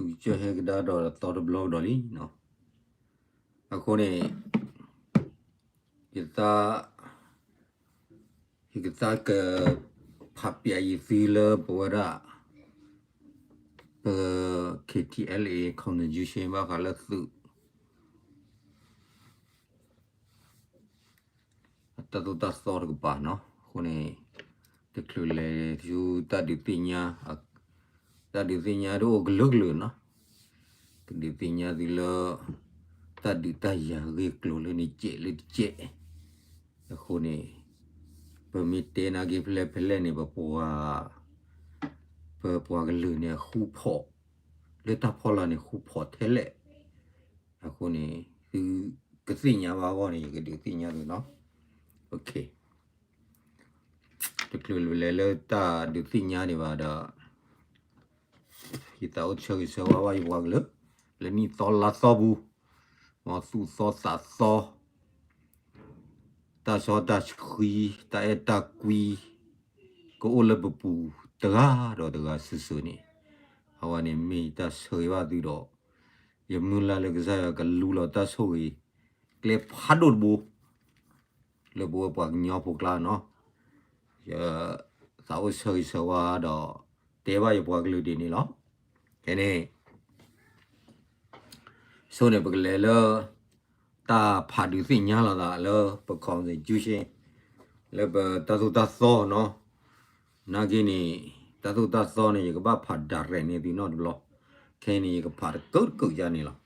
ကစၢၢ်ဟဲကဒါဒီးသီတဘျီကဒီးလံနီၤ. အဃိန့ၣ် ယသး ယကသးကဖးပျဲယသုလၢပဝဲဒၣ် ပ K T L A constitution ဘၣ်ဃးလၢသုး အတၢ်သိၣ်တၢ်သီတကပၤနီၤ. အဃိန့ၣ် တချုးလဲၤဆူတၢ်ဒုးသ့ၣ်ညါ တၢ်ဒုးသ့ၣ်ညါတအိၣ်ကလုာ်ကလုာ်နီၤ. ကဒုးသ့ၣ်ညါသုလၢ တၢ်ဒုးတၢ်ယၤဂ့ၢ်ကျိၤလၢန့ၣ်စဲးလၢတစဲး. အဃိန့ၣ် ပမ့ၢ်တဲနာ်က့ဖဲလဲၣ်ဖဲလဲၣ်န့ၣ် ပပှၤ ပပှၤကလုာ်န့ၣ်ဃူဖိး လၢတၢ်ဖီလာ်န့ၣ်ဃူဖိးထဲလဲၣ်. အဃိန့ၣ် သုကသ့ၣ်ညါဘၣ်အဂီၢ်န့ၣ် ယကဒုးသ့ၣ်ညါသုနီၤ. တချုးလဲၤလၢတၢ်ဒုးသ့ၣ်ညါန့ၣ်ဘၣ်ဒီး ယသးအိၣ်ဆၢဂ့ၤဆၢဝါဘၣ်ယပှၤကလုာ် လၢနံၣ်သီလါသီပူၤ မ်သူၣ်သီသးသီ တၢ်စီတၢ်ဆှံ တၢ်အဲၣ်တၢ်ကွံ ကအိၣ်လၢပပူၤတဂၤဒီးတဂၤစုာ်စုာ်န့ၣ် အဝဲန့ၣ်မ့ၢ်တၢ်ဆၢဂ့ၤဘၣ်သုဒီး ယမုၢ်လၢ်လၢကစၢ်ယွၤကလူလီၤတၢ်ဆိၣ်ဂ့ၤ ကျဲဖးဒိၣ်တဘိ လၢပဝဲပှၤကညီဖိကျါနီၤ. ယသးအိၣ်ဆၢဂ့ၤဆၢဝါဒီး တဲဘၣ်ယပှၤကလုာ်ဒ်န့ၣ်လီၤ. ခဲန့ၣ် ဆိန့ၣ် ပကလဲၤလၢ တၢ်ဖးဒုးသ့ၣ်ညါလိာ်သးလၢပ constitution လၢပတၢ်သိၣ်တၢ်သီနီၤ. နာ်က့န့ၣ် တၢ်သိၣ်တၢ်သီန့ၣ် ယကဘၣ်ဖး direct န့ၢ်သုနီတဘျီ. ခဲန့ၣ် ယကဖးတကုာ်တကုာ်ယါန့ၣ်လီၤ.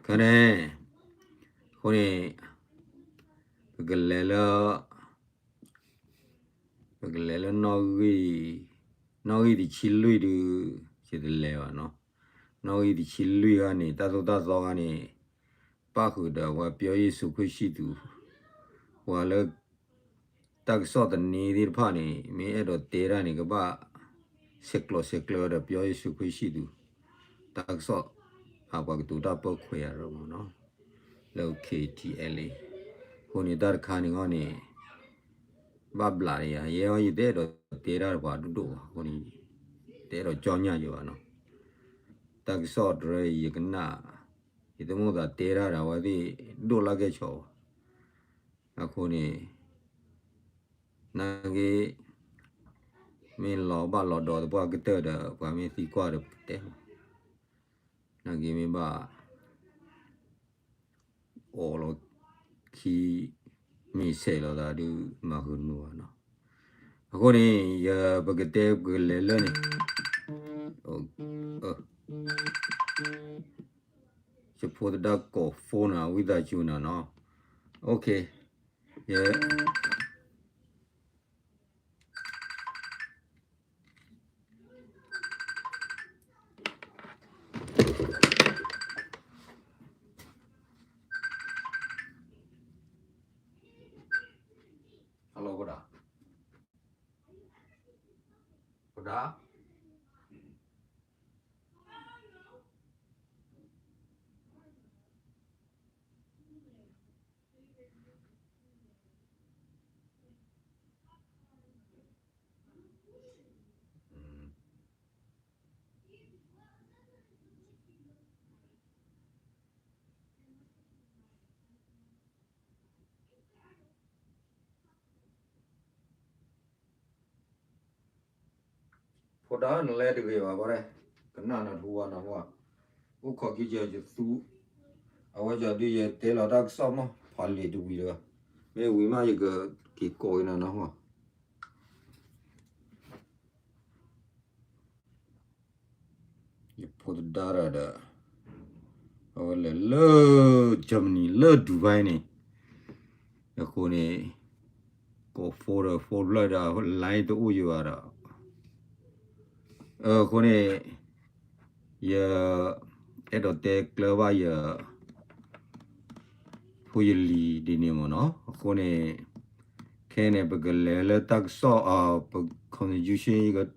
ခဲန့ၣ် အဃိန့ၣ် ပကလဲၤလၢ ပကလဲၤလၢ နီၣ်ဂံၢ်တဆံလွံၢ်ဒုး ယတလဲၤဘၣ်နီၤ. နီၣ်ဂံၢ်တဆံလွံၢ်ဂၤန့ၣ် တၢ်သိၣ်တၢ်သီဂၤန့ၣ် ပၣ်ဃုာ်ဒီးပှၤပျီယ့ၣ်ၡူးခရံာ်စံၣ်သူး ပှၤလၢ တၢ်ကစီၣ်သန့သ့ၣ်တဖၣ်န့ၣ် မ့ၢ်အဲၣ်ဒိးတဲတၢ်န့ၣ် ကဘၣ်ဆဲးကျိးဆဲးကျၢဒီးပျီယ့ၣ်ၡူးခရံာ်စံၣ်သူး တၢ်ကစီၣ် အပှၤကတိၤတၢ်ပၢၢ်ခွဲးအရၢမးနီၤ လၢ K T L A အဃိန့ၣ် တၢ်တခါန့ၣ်ဂီၢ်န့ၣ် ဘၣ်ဘျးဒံးယၤ ယဲအံၤ ယတအဲၣ်ဒိးတဲတၢ်တပှၤဒိၣ်ဒိၣ်ဘၣ်အဃိန့ၣ် တအဲၣ်ဒိးကၠီညၣ်ယၤဘၣ်နီၤ. တၢ်ကစီၣ်တရၢအံၤ ယကနၣ် ယတမိၣ်သးတဲတၢ်ဒီးအဝဲသ့ၣ်ဒိၣ်လၢကဲဆိးဘၣ်. အဃိန့ၣ် နာ်က့ မ့ၢ်လီၤဘၣ်လီၤဒီးသပှၢ်ကတၢၢ်ဒီး ပှၤမ့ၢ်သံကွၢ်ဒီးပတဲမး, နာ်က့မ့ၢ်ဘၣ် အိးလီၤခံ မ့ၢ်ဆဲးလီၤသးဒုး မၤဃုာ်နူၤဘၣ်နီၤ. အဃိန့ၣ် ယပကတဲပကလဲၤလၢန့ၣ် ယဖိသဒါကိး phone နၤ ဝံသးစူၤနၤနီၤ. ယ Hello ဖိဒါ, ဖိဒါ. Phone နလဲတဂ့ၤဘၣ်ဘၣ်, ကနၣ်နထူဝါနဟူဧါ, အိၣ်ခိးက့ၤယသူ, အဝဲယဒုးယတဲလီၤတၢ်ကစီၣ်မး ဖးလံာ်တဝံၤတဂၤ, မ့ၢ်ဝံၤမးယကက့ၤကိးက့ၤနၤနဟူဧါ. ယဖိသဒါဒီး အဝဲလဲၤလၢ Germany လၢ Dubai န့ၣ်, အဃိန့ၣ် ကိး phone ဒီး phone ဖျၢၣ်ဒီး line တအိၣ်ယဘၣ်ဒီး အဃိန့ၣ် ယအဲၣ်ဒိးတဲကျၢၤဘၣ်ယ ဖိယလံၤဒ်န့ၣ်မ့ၢ်နီၤ. အဃိန့ၣ် ခဲန့ၣ် ပကလဲၤလၢတၢ်ကစီၣ် ပ constitution တၢ်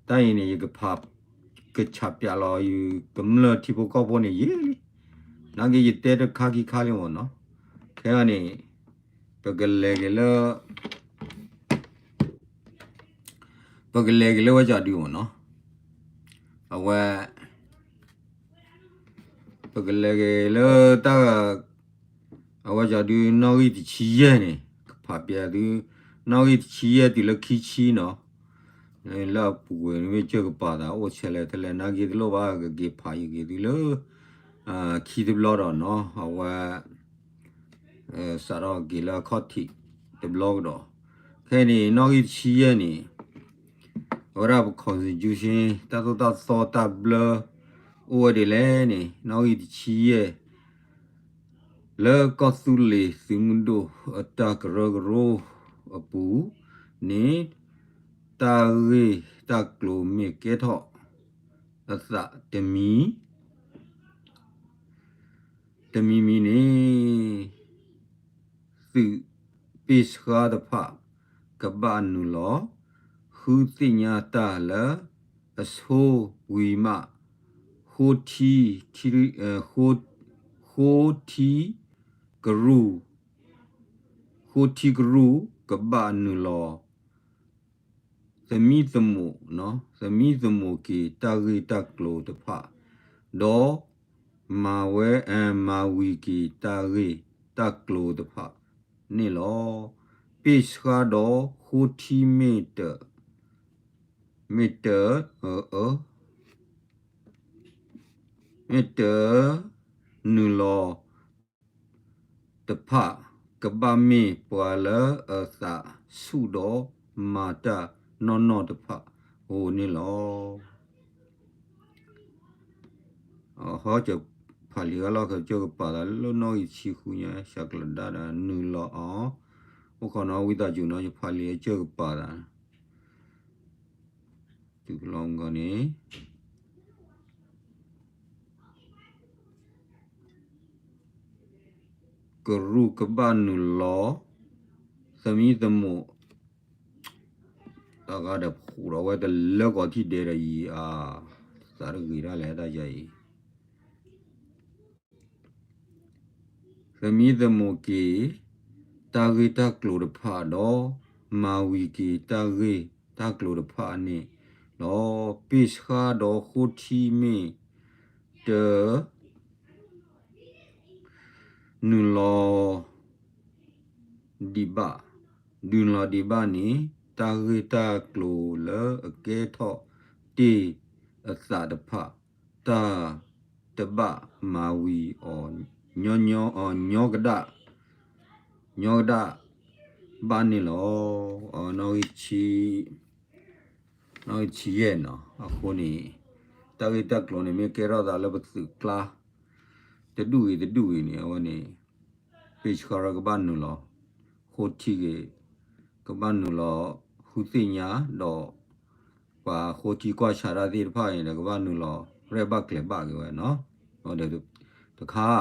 အံၤန့ၣ် ယကဖး ကဆးပျးလီၤ ယကမျၢၢ်ထံဖိကီၢ်ဖိန့ၣ်ယံာ်လံ, နာ်က့ယတဲတခါခံခါလံမ့ၢ်နီၤ. ခဲအံၤန့ၣ် ပကလဲၤက့ၤလၢ ပကလဲၤက့ၤလၢဝဲကၠီဒုမ့ၢ်နီၤ. အဝဲ ပကလဲၤက့ၤလၢတၢ် အဝဲဒုးနီၣ်ဂံၢ်တဆံယဲၢ်န့ၣ် ကဖးပျဲသု နီၣ်ဂံၢ်တဆံယဲၢ်တုၤလၢခံဆံနီၤ, လၢအပူၤကွံာ်န့ၣ်မ့ၢ်ကၢၢ်ကပၤသးအိၣ်ဆဲးလဲၣ် တလဲၤနာ်က့ၤတလိၣ်ဘၣ် ကက့ၤဖးယံၤက့ၤသုလၢ ခံတဘျီဒီးနီၤ အဝဲ စးထီၣ်က့ၤလၢအခီၣ်ထံးတဘျီကဒီး, ခဲအံၤန့ၣ် နီၣ်ဂံၢ်တဆံယဲၢ်န့ၣ် အဝဲဒၣ်ပ constitution တၢ်သိၣ်တၢ်သီတၢ်ဘျၢ အိၣ်ဝဲဒ်လဲၣ်န့ၣ် နီၣ်ဂံၢ်တဆံယဲၢ် လၢကီၢ်သူလ့ၤသုးမုၢ်ဒိၣ်အတၢ်ကရၢကရိအပူၤန့ၣ် တၢ်ဂ့ၢ်တၢ်ကျိၤမ့ၢ်ကဲထီၣ်အသးတမံၤ တမံၤမံၤန့ၣ် သုးပ့ၢ်ဆှါတဖၣ် ကဘၣ်နုာ်လီၤ ဃုသ့ၣ်ညါတၢ်လၢအဆိဝံၤမး ဃိထံ ဃိထံကရူၢ် ဃိထံကရူၢ် ကဘၣ်နုာ်လီၤ သမံသမိး သမံသမိးက့ၤတၢ်ဂ့ၢ်တၢ်ကျိၤတဖၣ် ဒီးမၤဝဲ မၤဝံၤက့ၤတၢ်ဂ့ၢ်တၢ်ကျိၤတဖၣ်န့ၣ်လီၤ. ပ့ၢ်ဆှါဒီးဃိထံမ့ၢ်တ မ့ၢ်တ မ့ၢ်တနုာ်လီၤ တဖၣ် ကဘၣ်မ့ၢ်ပှၤလၢအသးဆူၣ်ဒီးမၤတၢ်နီၢ်နီၢ်တဖၣ်ဧိၤန့ၣ်လီၤ. ဟီကဖးလံာ်ဂၤလီၢ်ခၢကၢၢ်ကပၤသးလၢနီၣ်ဂံၢ်တဆံဃုညါ ဆၢကတီၢ်ဒၣ်ဒီးနုာ်လီၤအီၤ, အိၣ်ခိးနီၤဝံသးစူၤနီၤ ယဖးလံာ်အကၢၢ်ကပၤသး တုၤကလီၤမုၢ်ဂီၤန့ၣ် ကရူၢ်ကဘၣ်နုာ်လီၤ သမံသမိး တၢ်ဂၤဒီးဖှိးဒီးဝဲတလၢကီၤထံၣ်ဒဲးဒီးယံၤအါ, သးတဂ့ၤတၢ်လဲၣ်တၢ်ယၤအံၤ သမံသမိးက့ၤ တၢ်ဂ့ၢ်တၢ်ကျိၤတဖၣ်ဒီး မၤဝံၤက့ၤတၢ်ဂ့ၢ်တၢ်ကျိၤတဖၣ်န့ၣ်လီၤ. ပ့ၢ်ဆှါဒီးဃိထံမ့ၢ်တ နုာ်လီၤဒံးဘၣ်, နုာ်လီၤဒံးဘၣ်န့ၣ် တၢ်ဂ့ၢ်တၢ်ကျိၤလၢအကဲထီၣ်တ့ၢ်အသးတဖၣ် တၢ်တဘၣ်မၤဝံၤအီၤ ညီကဒၣ် ညီကဒၣ်ဘၣ်န့ၣ်လီၤ. နီၣ်ဂံၢ်ဆံယဲၢ်နီၤ အဃိန့ၣ် တၢ်ဂ့ၢ်တၢ်ကျိၤန့ၣ် မ့ၢ်ကဲထီၣ်သးလၢပသုးကျါ တဒူၣ်ဂ့ၤတဒူၣ်ဂ့ၤန့ၣ် အဝဲန့ၣ် ပ့ၢ်ဆှါကဘၣ်နုာ်လီၤ ဃိထံဂ့ၤ ကဘၣ်နုာ်လီၤ ဃုသ့ၣ်ညါဒီး ပှၤဃိထံကွၢ်ဆးတၢ်သ့ၣ်တဖၣ်န့ၣ်ဒီး ကဘၣ်နုာ်လီၤရဲၣ်ဘၣ်ကျဲၤဘၣ်က့ၤဝဲနီၤ. ဒီးတခါ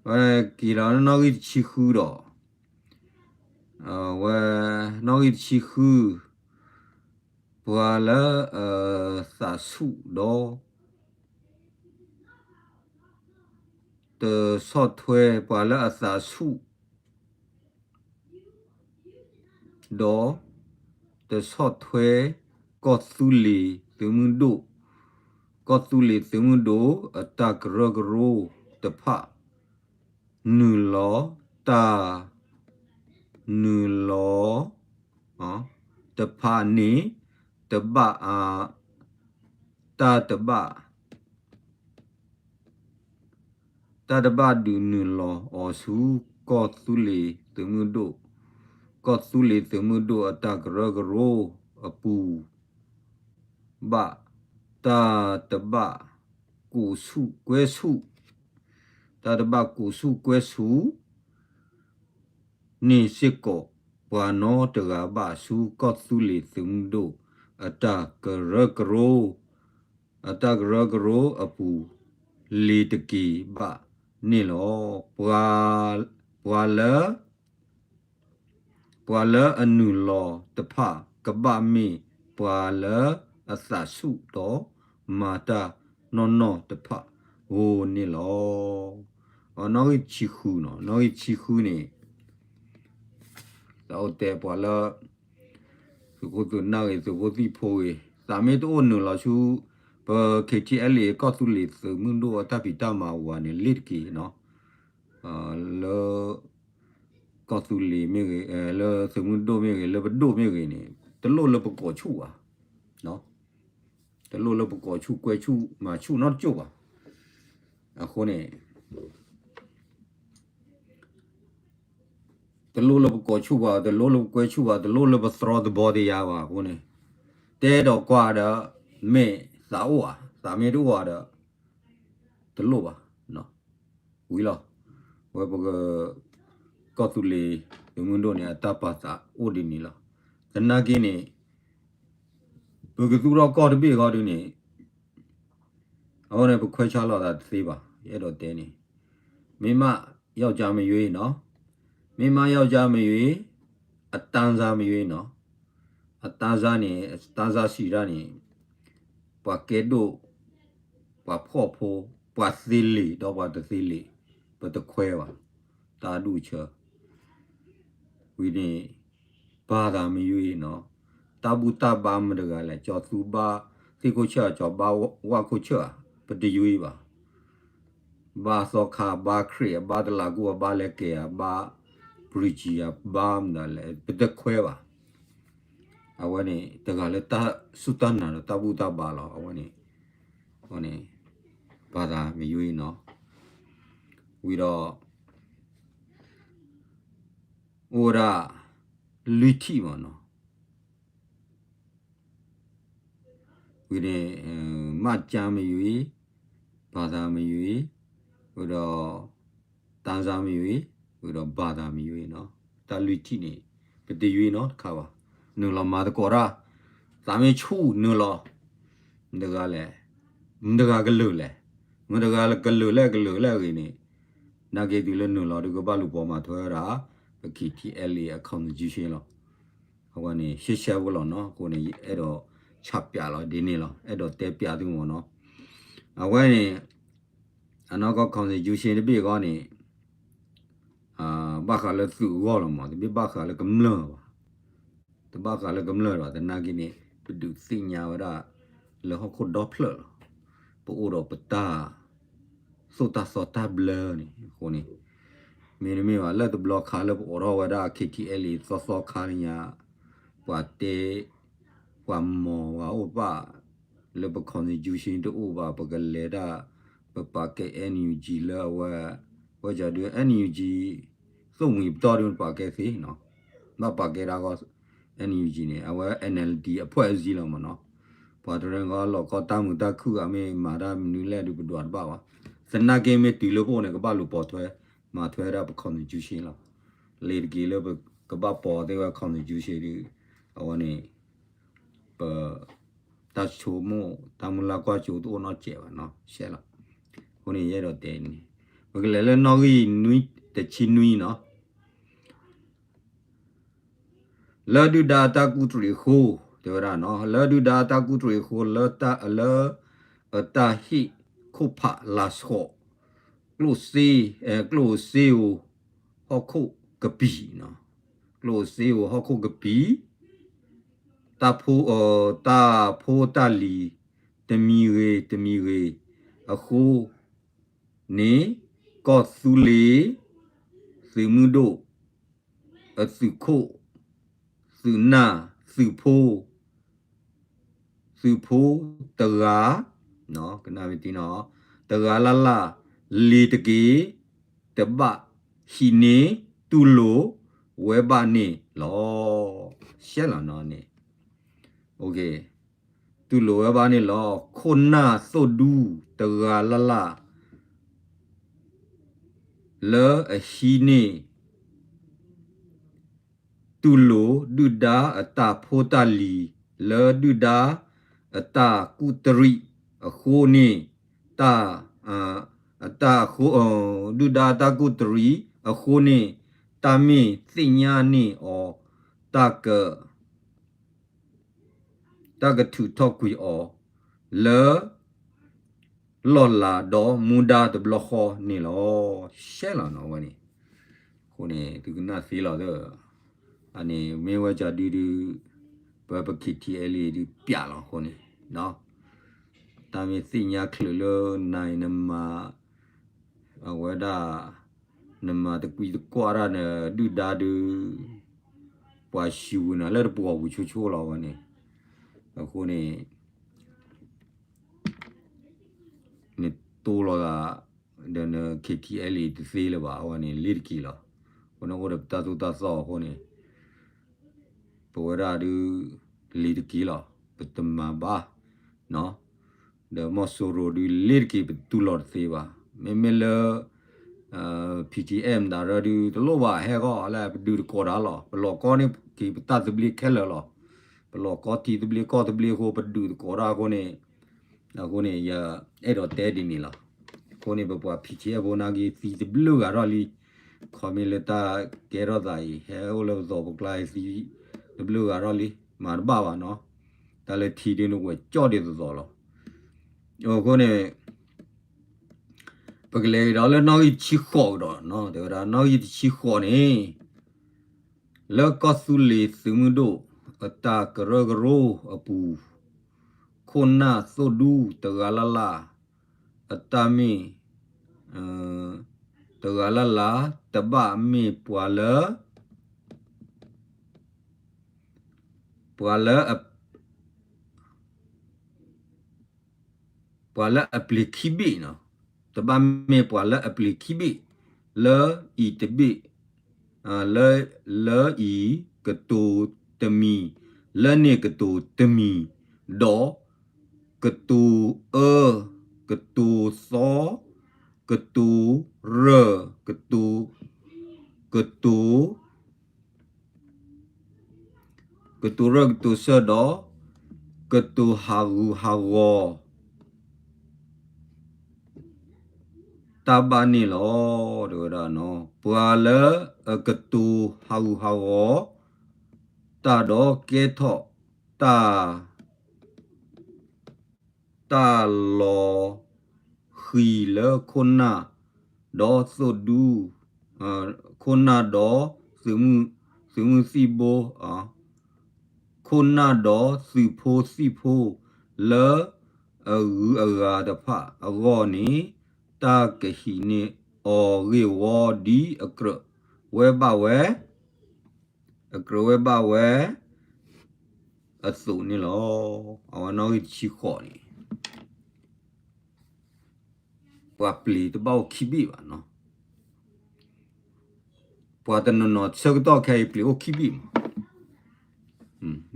ဝဲက့ၤလီၤနီၣ်ဂံၢ်တဆံဃုဒီး ဝဲနီၣ်ဂံၢ်တဆံဃု ပှၤလၢအသးဆူၣ်ဒီး တဆီၣ်ထွဲပှၤလၢအသးဆူၣ် ဒီး တဆီၣ်ထွဲ ကီၢ်သူလ့ၤသုးမုၢ်ဒိၣ်, ကီၢ်သူလ့ၤသုးမုၢ်ဒိၣ် အတၢ်ကရၢကရိတဖၣ် နုာ်လီၤ တၢ် နုာ်လီၤ တဖၣ်န့ၣ် တဘၣ် တၢ်တဘၣ် တၢ်တဘၣ်ဒုးနုာ်လီၤအီၤဆူ ကီၢ်သူလ့ၤသုးမုၢ်ဒိၣ်, ကီၢ်သူလ့ၤသုးမုၢ်ဒိၣ်အတၢ်ကရၢကရိအပူၤ ဘၣ်, တၢ်တဘၣ်ကိးဆူၣ်ကွဲဆူၣ်, တၢ်တဘၣ်ကိးဆူၣ်ကွဲဆူၣ် န့ၣ်စ့ၢ်ကီး ပှၤနီတဂၤဘၣ်ဆူ ကီၢ်သူလ့ၤသုးမုၢ်ဒိၣ် အတၢ်ကရၢကရိ အတၢ်ကရၢကရိအပူၤ လ့ၤတက့ၤဘၣ်န့ၣ်လီၤ. ပှၤလၢ ပှၤလၢအနုာ်လီၤတဖၣ် ကဘၣ်မ့ၢ်ပှၤလၢအသးဆူၣ်ဒီး မၤတၢ်နီၢ်နီၢ်တဖၣ်ဧိၤန့ၣ်လီၤ. နီၣ်ဂံၢ်တဆံဃုနီၤ, နီၣ်ဂံၢ်တဆံဃုန့ၣ် သးအိၣ်တဲပှၤလၢ သုးခိၣ်သုးနၢ်ဂ့ၤ သုးဖိသံၣ်ဖိဂ့ၤ သးမ့ၢ်တအိၣ်နုာ်လီၤဆူ ပ K T L A ကီၢ်သူလ့ၤသုးမုၢ်ဒိၣ်အတၢ်ဖံးတၢ်မၤဝၤန့ၣ် လ့ၢ်တက့ၢ်နီၤ, လၢ ကီၢ်သူလ့ၤမ့ၢ်ဂ့ၤ, လၢသုးမုၢ်ဒိၣ်မ့ၢ်ဂ့ၤ, လၢပဒိၣ်မ့ၢ်ဂ့ၤန့ၣ် တလိၣ်လၢပကိးဆူၣ်ဘၣ်, တလိၣ်လၢပကိးဆူၣ်ကွဲဆူၣ်မၤဆူၣ်နီတကၠိၢ်ဘၣ်. အဃိန့ၣ် တလိၣ်လၢပကိးဆူၣ်ဘၣ်, တလိၣ်လၢပကွဲဆူၣ်ဘၣ်, တလိၣ်လၢပသရီသဘီတယါဘၣ်အဃိန့ၣ်, တဲဒီးကွၢ်ဒီး မ့ၢ်သးအိၣ်ဧါ, သးမ့ၢ်တအိၣ်ဧါဒီး တလိၣ်ဘၣ်, ဝံၤလီၤ. ဝဲပက ကီၢ်သူလ့ၤသုးမုၢ်ဒိၣ်န့ၣ် အတၢ်ပာ်သးအိၣ်ဒ်န့ၣ်လီၤ. သနာ်က့န့ၣ် ပကသူၣ်ထီၣ်ကီၢ်တဘ့ၣ်ဃီဒုန့ၣ် အဃိန့ၣ် ပခွဲးဆါလိာ်သးတသ့ဘၣ်, ယအဲၣ်ဒိးတဲန့ၣ် မ့ၢ်မး ယောက်ျားမရွေးနီၤ, မ့ၢ်မး ယောက်ျားမရွေး, အတန်းစားမရွေးနီၤ, အတန်းစားန့ၣ် အတန်းစားစံးတၢ်န့ၣ် ပှၤကဲဒိၣ်, ပှၤဖှီၣ်ဖိ, ပှၤသ့လံာ်ဒီးပှၤတသ့လံာ်, ပတခွဲးဘၣ်, တၢ်အဒူၣ်အဆၢ ဝံၤန့ၣ် ဘာသာမရွေးနီၤ, တၢ်ဘူၣ်တၢ်ဘါမတၤတဂၤလဲၣ်, ကၠီၤသူဘါသ့ၣ်ခိၣ်ဆၢၣ်, ကၠီၤဘါဝၣ်ခိၣ်ဆၢၣ်ဧါ, ပတရွေးဘၣ်. ဘါသီခါ, ဘါခရံာ်, ဘါတလးကူၣ်, ဘါလဲကဲၤ, ဘါပရံၤကံၤ, ဘါမတၤလဲၣ်, ပတခွဲးဘၣ်. အဝဲန့ၣ် တဂၤလၢတၢ်စူၢ်တၢ်နာ်ဒီးတၢ်ဘူၣ်တၢ်ဘါလီၤ. အဝဲန့ၣ် ဘာသာမရွေးနီၤ, ဝံၤဒီး အိၣ်ဝဲဒၣ် လွံၢ်ထံၣ်မ့ၢ်နီၤ, ဝံၤန့ၣ် မှတ်တမ်းမရွေး, ဘာသာမရွေး, ဝံၤဒီး တန်းစားမရွေး, ဝံၤဒီး ဘာသာမရွေးနီၤ, တၢ်လွံၢ်ထံၣ်န့ၣ် ပတရွေးနီတခါဘၣ်. နုာ်လီၤမၤသကိးတၢ်, သးမ့ၢ်ဆူၣ်နုာ်လီၤ, မတၤတဂၤလဲၣ်, မတၤတဂၤကလုာ်လဲၣ်, မတၤတဂၤကလုာ်လဲၣ်ကလုာ်လဲၣ်အဂ့ၢ်န့ၣ်, နာ်က့ၤတုၤလၢနုာ်လီၤဒီးကဘၣ်လူၤပိာ်မၤထွဲဝဲဒၣ် ပ K T L A အ constitution လီၤ. အဝဲန့ၣ် ရှဲရှဲဖိလီၤနီၤ, အဃိန့ၣ် ယအဲၣ်ဒိးဆးပျးလီၤဒ်န့ၣ်လီၤ, အဲၣ်ဒိးတဲပျးသုမ့ၢ်နီၤ. အဝဲန့ၣ် အနီၢ်ကီၢ် constitution တဘ့ၣ်ဃီန့ၣ် ဘၣ်ဃးလၢသုးအဂီၢ်လီၤမး, တဘ့ၣ်ဘၣ်ဃးလၢကမျၢၢ်ဘၣ်, တဘၣ်ဃးလၢကမျၢၢ်ဘၣ်, သနာ်က့န့ၣ် ပဒုးသ့ၣ်ညါဝဲဒၣ် လၢဟီၣ်ခိၣ်ဒီဖျၢၣ်လီၤ. ပအိၣ်ဒီးပတၢ်သိၣ်တၢ်သီတၢ်ဘျၢန့ၣ်အဃိန့ၣ်, မ့တမ့ၢ်ဘၣ် လၢတဘျီခါလၢပအိးထီၣ်ဝဲဒၣ် K T L A သီသီခါန့ၣ်ညါ, ပှၤတဲ ပှၤမၤဝဲအိၣ်ဘၣ် လၢပ constitution တအိၣ်ဘၣ်, ပကလဲၤဒၣ် ပပာ်ကဲ N U G လၢအဝဲ, ဝဲကဒီး N U G သိၣ်မှံၤပတီၢ်ဒုးပာ်ကဲသ့နီၤ, ဘၣ်ပာ်ကဲဒၣ်ဂီၢ် N U G န့ၣ် အဝဲ N L D အဖွဲ့အစည်းလီၤမးနီၤ. ပှၤတရၢကီၢ်လီၤကီၢ်တၢ်မုာ်တၢ်ခုၣ်အမ့ၢ်မၤတၢ်မနုၤလဲၣ်ဒုးပဒွးတဘၣ်ဘၣ်. သနာ်က့မ့ၢ်တုၤလၢပအိၣ်န့ၣ် ကဘၣ်လူၤပိာ်ထွဲ မၤထွဲဒၣ်ပ constitution လီၤ. လ့ၤတက့ၤလၢပကဘၣ်ပိာ်သ့ဝဲ constitution ဒုး အဝဲန့ၣ် ပ တၢ်ဆိကမိၣ် တၢ်မုၢ်လၢ်ကွၢ်စိတအိၣ်နီတစဲးဘၣ်နီၤ, ရှဲလီၤ. အဃိန့ၣ် ယအဲၣ်ဒိးတဲန့ၣ် ပကလဲၤလၢနီၣ်ဂံၢ်နွံ တဆံနွံနီၤ. လၢဒုၣ်ဒါအတၢ်ကူၣ်တရံးအဃိ, တဲဝဲဒၣ်နီၤ, လၢဒုၣ်ဒါအတၢ်ကူၣ်တရံးအဃိ လၢတၢ် လၢ အတၢ်ဟ့ၣ်ခိၣ်ဖးလၤဆီၣ် ကျိၣ်စ့, အဲ, ကျိၣ်စ့ဧိၤ ဟီၣ်ခိၣ်ကပံာ်နီၤ, ကျိၣ်စ့ဧိၤ ဟီၣ်ခိၣ်ကပံာ်, တၢ်ဖိ, တၢ်ဖိတၢ်လံၤ တမံၤဂ့ၤ တမံၤဂ့ၤအဃိန့ၣ်, ကီၢ်သူလ့ၤ သုးမုၢ်ဒိၣ် အသုးခိၣ် သုးနၢ် သုးဖိ သုးဖိတဂၤ, ကနၣ်ဝံၤတံနီၤ, တဂၤလၢ်လၢ် လ့ၤတက့ၢ်, တဘၣ်ဟံးန့ၢ် တူၢ်လိာ်ဝဲဘၣ်န့ၣ်လီၤ. ရှဲလီၤနီၤန့ၣ်, တူၢ်လိာ်ဝဲဘၣ်န့ၣ်လီၤ. ခိၣ်နၢ်သိၣ်ဒူတဂၤလၢ်လၢ် လၢအဟံးန့ၢ် တူၢ်လိာ်ဒုၣ်ဒါအတၢ်ဖိတၢ်လံၤ လၢဒုၣ်ဒါအတၢ်ကူၣ်တရံးအဃိန့ၣ်, တၢ်, အတၢ်, ဒုၣ်ဒါအတၢ်ကူၣ်တရံးအဃိန့ၣ်, တၢ်မ့ၢ်သ့ၣ်ညါန့ၢ်အီၤ, တၢ်က တၢ်ကထုးထီၣ်ကွံာ်အီၤ လၢ လီၢ်လၤဒီးမူဒါတဘျီဃီန့ၣ်လီၤ. ရှဲလီၤနီၤဝဲန့ၣ်, အဃိန့ၣ် သုကနၣ်သ့လီၤသၢ, အန့ၣ်မ့ၢ်ဝဲကၠီဒုဒု, ပပ K T L A ဒုပျးလီၤအဃိန့ၣ်, တၢ် တၢ်မ့ၢ်သ့ၣ်ညါချုးလၢနၤအံၤ နမၤ အဝဲဒၣ် နမၤတကွံတကွၢ်တၢ်နဒုၣ်ဒါဒုး ပှၤဆှၢနၤလၢတပှီၤပူၤဆိဆိလီၤဝဲန့ၣ်. အဃိန့ၣ် နတိၢ်လီၤသး ဒီးန KTLA တသ့လၢၤဘၣ် အဝဲန့ၣ် လ့ၤတက့ၤလီၤ. အဃိန့ၣ်အိၣ်ဒီးပတၢ်သိၣ်တၢ်သီအဃိန့ၣ် ပဝဲဒၣ်ဒုး လ့ၤတက့ၤလီၤ ပတမၤဘၣ် ဒီးမီၢ်စိရိၤဒုး လ့ၤတက့ၤ ပတူၢ်လိာ်တသ့ဘၣ်. မ့မ့ၢ်လၢ PTM ဒၣ်ရၢဒုး တလိၣ်ဘၣ် ဟဲဂီၢ်လၢပဒုးတကိးတၢ်လီၤ. ပလီၢ်ကီန့ၢ်က့ၤပတၢ်သဘျ့ခဲလၢာ်လီၤ. ပလီၢ်ကီထံသဘျ့ကီၢ်သဘျ့အဃိ ပဒုးတကိးတၢ်အဃိန့ၣ် အဃိန့ၣ် ယအဲၣ်ဒိးတဲဒ်န့ၣ်လီၤ. အဃိန့ၣ် ပပှၤ PTM ဖိနာ်က့ သံတဘျုးဂၤထီၣ်လံ. ခီမ့ၢ်လၢတၢ်ကဲထီၣ်သးအံၤ ဟဲအိၣ်လၢပသိးပကျါအံၤ သံတဘျုးဂၤထီၣ်လံ မၤတဘၣ်ဘၣ်နီၤ. တၢ်လၢထံဒုးန့ၣ် ဝဲကၠီၣ်ဒ်သိးသိးလီၤ. အဃိန့ၣ် ပကလဲၤကဒီးလၢနီၣ်ဂံၢ်တဆံဃိးကဒီးနီၤ. တဲဝဲဒၣ်နီၣ်ဂံၢ်တဆံဃိးန့ၣ် လၢကီၢ်သူလ့ၤသုးမုၢ်ဒိၣ် အတၢ်ကရၢကရိအပူၤ ခိၣ်နၢ်သိၣ်ဒူတဂၤလၢ်လၢ် အတၢ်မ့ၢ် တဂၤလၢ်လၢ် တဘၣ်မ့ၢ်ပှၤလၢ ပှၤလၢ ပှၤလၢအပျ့ၤခံဘ့ၣ်နီၤ. တဘၣ်မ့ၢ်ပှၤလၢအပျ့ၤခံဘ့ၣ် လၢအံၤတဘ့ၣ် လၢ လၢအံၤကတိၤတမံၤ လၢန့ၣ်ကတိၤတမံၤ ဒီး ကတိၤအၢ ကတိၤသီ ကတိၤရၢၢ် ကတိၤ ကတိၤ ကတိၤရၢၢ်ကတိၤစၢၢ်ဒီး ကတိၤဟးဂူာ်ဟးဂီၤ တၢ်ဘၣ်န့ၣ်လီၤ. တဲဝဲဒၣ်နီၤ ပှၤလၢအကတိၤဟးဂူာ်ဟးဂီၤ တၢ်ဒီးကဲထီၣ်တၢ် တၢ်လီၤဃံၤလၢခိၣ်နၢ် ဒီးသိၣ်ဒူ ခိၣ်နၢ်ဒီးသုးမုၢ်သံၣ်ဘိ ခိၣ်နၢ်ဒီးသုးဖိသံၣ်ဖိ လၢအဂုၤအဂၤတဖၣ်အဂီၢ်န့ၣ် တၢ်ကဟံးန့ၢ်အီၤဂ့ၢ်ဝီဒ်အကြၢးဝဲဘၣ်ဝဲ အကြၢးဝဲဘၣ်ဝဲ အသိးန့ၣ်လီၤ. အဝဲနီၣ်ဂံၢ်တဆံဃိးန့ၣ် ပှၤပျ့ၤတဘၣ်အိၣ်ခံဘ့ၣ်ဘၣ်နီၤ. ပှၤတနီၤနီၤဆၢကတီၢ်ခဲအံၤပျ့ၤအိၣ်ခံဘ့ၣ်မး.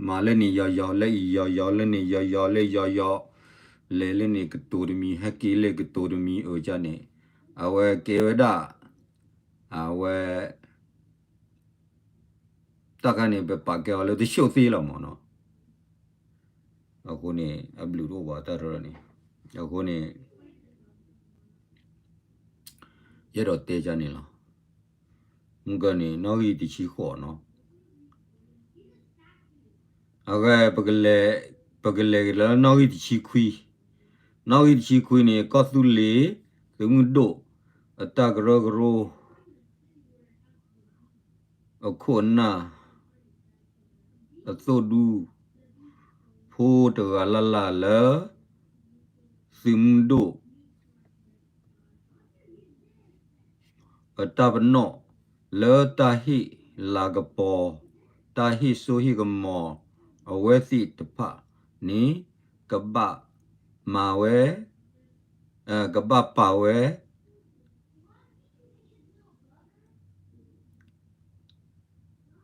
မၤလၢန့ၣ်ယီၤယီၤ လၢအံၤယီၤယီၤ လၢန့ၣ်ယီၤယီၤ လၢယီၤယီၤ လဲၤလၢန့ၣ်ကတိၤတမံၤ ဟဲက့ၤလၢကတိၤတမံၤအၢၣ်ကန့ၣ် အဝဲကဲဝဲဒၣ် အဝဲ တၢ်ခါန့ၣ် ပပာ်ကဲအီၤလၢတဆိၣ်သ့လီၤမးနီၤ. အဃိန့ၣ် အဘျုးတအိၣ်ဘၣ်တၢ်တရၢန့ၣ် အဃိန့ၣ် ယအဲၣ်ဒိးတဲကန့ၣ်လီၤ. မုၢ်ကၢန့ၣ် နီၣ်ဂံၢ်တဆံဃိးနီၤ. အဂၤ ပကလဲၤက့ၤလၢနီၣ်ဂံၢ်တဆံခွံ, နီၣ်ဂံၢ်တဆံခွံန့ၣ် ကီၢ်သူလ့ၤ သုးမုၢ်ဒိၣ် အတၢ်ကရၢကရိ အခိၣ်အနၢ် အသိၣ်ဒူ ဖိတဂၤလၢ်လၢ်လၢ သုးမုၢ်ဒိၣ် အတၢ်ပနီၣ် လၢတၢ်ဟ့ၣ်လၤကပီၤ တၢ်ဟ့ၣ်စိဟ့ၣ်ကမီၤ အဝဲသ့ၣ်တဖၣ်န့ၣ် ကဘၣ်မၤဝဲ ကဘၣ်ပာ်ဝဲ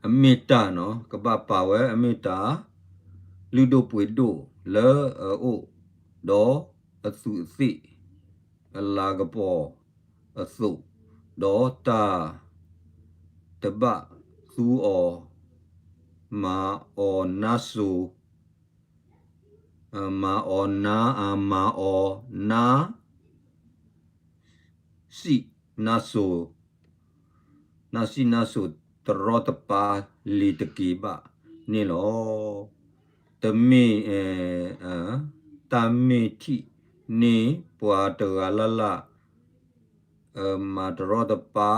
အမ့ၢ်တၢ်နီၤ ကဘၣ်ပာ်ဝဲအမ့ၢ်တၢ် လုၢ်ဒိၣ်ပှ့ၤဒိၣ်လၢအအိၣ် ဒီးအသူးအသ့ၣ် အလၤကပီၤအသိး ဒီးတၢ်တဘၣ်သူအီၤ မၤအီၤနါစိၤ မၤအီၤနါ မၤအီၤနါ စံးနါစိၤ နါစံးနါစိၤ တရီတပါလ့ၤတက့ၤဘၣ်န့ၣ်လီၤ. တမ့ၢ် တၢ်မ့ၢ်ထံၣ်န့ၢ်ပှၤတဂၤလၢ်လၢ် မၤတရီတပါ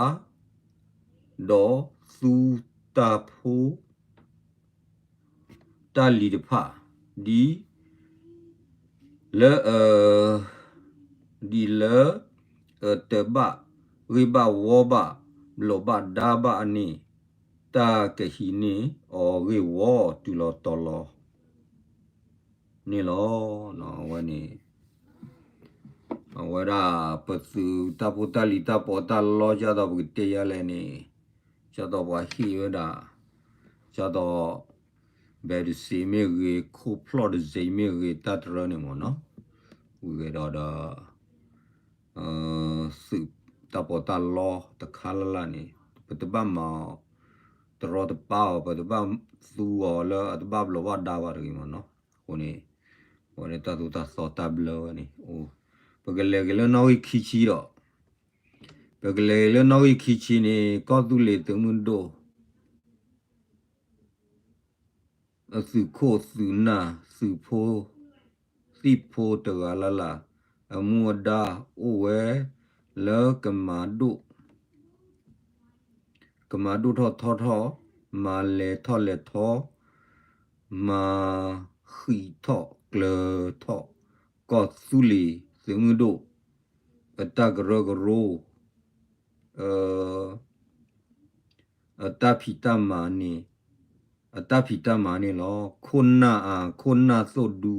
ဒီးသူတၢ်ဖိ တၢ်လံၤတဖၣ် ဒ် လၢအ ဒ်လၢ အတဘၣ်ဂ့ၢ်ဘၣ်ဝီဘၣ် ဘျီးဘၣ်ဒါဘၣ်န့ၣ် တၢ်ကဟံးန့ၢ်အီၤဂ့ၢ်ဝီတုၤလီၤတီၤလီၤန့ၣ်လီၤ. အဝဲန့ၣ် အဝဲဒၣ်ပသုးတၢ်ဖိတၢ်လံၤတၢ်ပီးတၢ်လီ ကၢ်သိးပကတဲယါလဲၣ်န့ၣ် ကၢ်သိးပှၤဟ့ၣ်ဝဲဒၣ် ကၢ်သိး ဘဲးတစ့မ့ၢ်ဂ့ၤ ခိၣ်ဖျီၣ်တစ့မ့ၢ်ဂ့ၤ တၢ်တရၢန့ၣ်မ့ၢ်နီၤ ဝံၤဝဲဒီးဒီး သုးတၢ်ပီးတၢ်လီတခါလၢ်လၢ်န့ၣ် ပတဘၣ်မၤအီၤ တရီတပါအီၤ ပတဘၣ်သူအီၤလၢအတဘၣ်ဘျီးဘၣ်ဒါဘၣ်တဂ့ၤမ့ၢ်နီၤ. အဃိန့ၣ် အဝဲန့ၣ်တၢ်သိၣ်တၢ်သီတၢ်ဘျၢဝဲန့ၣ် ပကလဲၤက့ၤလၢနီၣ်ဂံၢ်ခံဆံဒီး ပကလဲၤက့ၤလၢနီၣ်ဂံၢ်ခံဆံန့ၣ် ကီၢ်သူလ့ၤသုးမုၢ်ဒိၣ် အသုးခိၣ်သုးနၢ် သုးဖိ သံၣ်ဖိတဂၤလၢ်လၢ် အမူအဒါအိၣ်ဝဲလၢကမၤဒိၣ် ကမၤဒိၣ်ထီၣ်ထီထီၣ် မၤလဲၤထီၣ်လဲၤထီ မၤဃံးထီၣ်ကျၢၤထီၣ် ကီၢ်သူလ့ၤသုးမုၢ်ဒိၣ် အတၢ်ကရၢကရိ အတၢ်ဖံးတၢ်မၤန့ၣ် အတၢ်ဖံးတၢ်မၤန့ၣ်လီၤ. ခိၣ်နၢ်အ ခိၣ်နၢ်သိၣ်ဒူ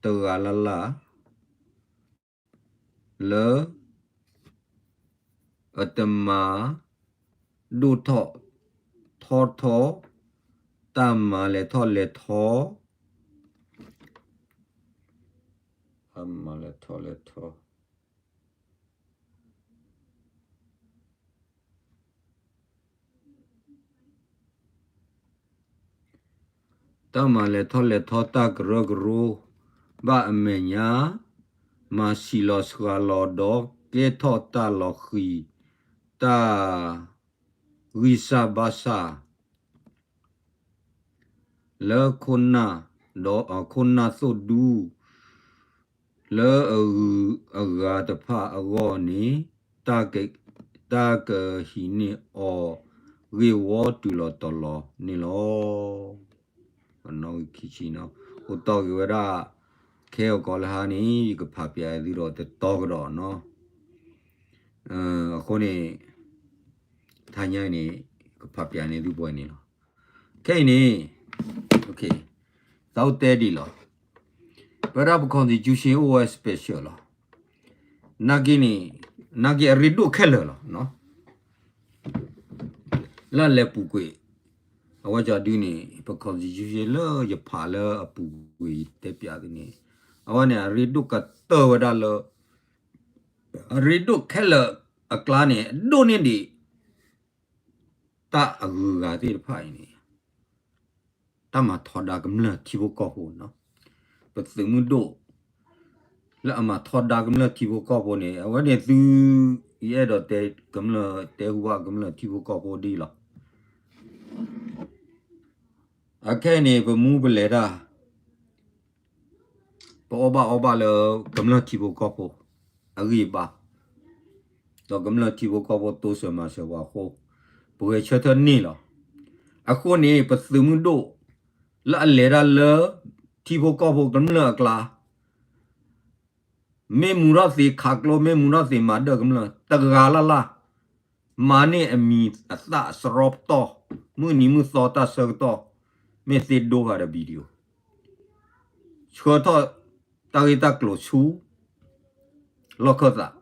တဂၤလၢ်လၢ် လၢ အတမၤ ဒိၣ်ထီၣ် ထီထီၣ် တၢ်မၤလဲၤထီၣ်လဲၤထီ တၢ်မၤလဲၤထီၣ်လဲၤထီ တၢ်မၤလဲၤထီၣ်လဲၤထီတၢ်ကရၢကရိဘၣ်အမဲာ်ညါ မၤဆံးလီၤစှၤလီၤဒီးကဲထီၣ်တၢ်လီၤဃံၤ တၢ် ဂံၢ်စၢ်ဘါစၢ် လၢခိၣ်နၢ် ဒီးအခိၣ်နၢ်သိၣ်ဒူ လၢအဂုၤအဂၤတဖၣ်အဂီၢ်န့ၣ် တၢ်ကဟံးန့ၢ်အီၤဂ့ၢ်ဝီတုၤလီၤတီၤလီၤန့ၣ်လီၤ. နီၣ်ဂံၢ်ခံဆံနီၤ အိၣ်တီၢ်က့ၤဝဲဒၣ် ခဲအကီးလၢဟါန့ၣ် ယကဖးပၠးသုဒီးတတီကဒီးနီၤ အဃိန့ၣ် ထါညါအံၤန့ၣ် ကဖးပၠးန့ၢ်သုပှဲၤန့ၣ်လီၤ. ခဲအံၤန့ၣ် သးအိၣ်တဲဒ်လီၤ. ပဝဲဒၣ်ပ constitution အိၣ်ဝဲ special လီၤ. နာ်က့န့ၣ် နာ်က့အရ့ဒိၣ်ခဲလၢာ်လီၤ. လၢအလဲၤပူၤကွံာ် အဝဲကဒုန့ၣ် ပ constitution လၢယဖးလၢအပူၤကွံာ်ယတဲပၠးသုန့ၣ် အဝဲန့ၣ် အရ့ဒိၣ်ကတၢၢ်ဝဲဒၣ်လၢ အရ့ဒိၣ်ခဲလၢာ်အကျါန့ၣ် အဒိၣ်န့ၢ်ဒံး တၢ်အဂုၤအဂၤသ့ၣ်တဖၣ်အံၤန့ၣ် တၢ်မၤထီဒါကမျၢၢ်ထံဖိကီၢ်ဖိနီၤ ပသုးမုၢ်ဒိၣ် လၢအမၤထီဒါကမျၢၢ်ထံဖိကီၢ်ဖိန့ၣ် အဝဲန့ၣ်သု ယအဲၣ်ဒိးတဲ ကမျၢၢ်တဲဟူဘၣ်ကမျၢၢ်ထံဖိကီၢ်ဖိဒ်လီၤ. အခဲအံၤန့ၣ် ပမူပလဲၤတၢ် ပအီၣ်ဘၣ်အီဘၣ်လၢကမျၢၢ်ထံဖိကီၢ်ဖိ အဂံၢ်အဘါ ဒီးကမျၢၢ်ထံဖိကီၢ်ဖိတိစၢၤမၤစၢၤပှၤအဃိ ပဂဲၤဆၢထၢၣ်န့ၢ်လီၤ. အဃိန့ၣ် ပသုးမုၢ်ဒိၣ် လၢအလဲၤတၢ်လၢ ထံဖိကီၢ်ဖိကမျၢၢ်အကျါ မ့ၢ်မူထီၣ်သ့ခးကျိ မ့ၢ်မူထီၣ်သ့မၤဒၢၣ်ကမျၢၢ် တဂၤလၢ်လၢ် မၤန့ၢ်အမံၤအသၣ်စရီပတီၢ် မုၢ်နံၤမုၢ်သီတၢ်ဆၢကတီၢ် မ့ၢ်သ့ဒိဖးဒီး video ဆှၢထီၣ်တၢ်ဂ့ၢ်တၢ်ကျိၤဆူ လီၢ်ခၢၣ်သး,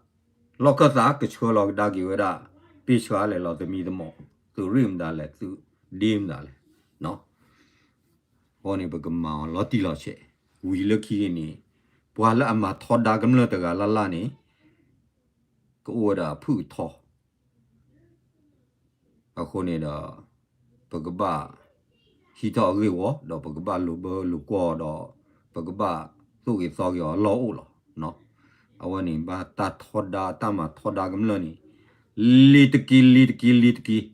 လီၢ်ခၢၣ်သးကဆှၢလီၤကဒါက့ၤဝဲဒၣ် ပ့ၢ်ဆှၢလဲၣ်လီၤ သမံသမိး သုးရ့ၣ်မတၤလဲၣ် သုးဒ့မတၤလဲၣ် အဃိန့ၣ် ပကမၤအီၤလီၤတံၢ်လီၤဆဲး, ဝံၤလၢခံန့ၣ် ပှၤလၢအမၤထီဒါကမျၢၢ်တဂၤလၢ်လၢ်န့ၣ် ကအိၣ်ဝဲဒၣ်အဖုၣ်အထီ အဃိန့ၣ်ဒီး ပကဘၣ်ဟံးထီၣ်အဂ့ၢ်ဝီ ဒီးပကဘၣ်လိာ်ဘၢလိာ်ကွီၢ်ဒီး ပကဘၣ်သိၣ်ဂ့ၤသီဂ့ၤအီၤလီၢ်အိၣ်လီၤ. အဝဲန့ၣ် ဘၣ်တၢ်ထီဒါ တၢ်မၤထီဒါကမျၢၢ်န့ၣ် လ့ၤတက့ၢ် လ့ၤတက့ၢ် လ့ၤတက့ၢ်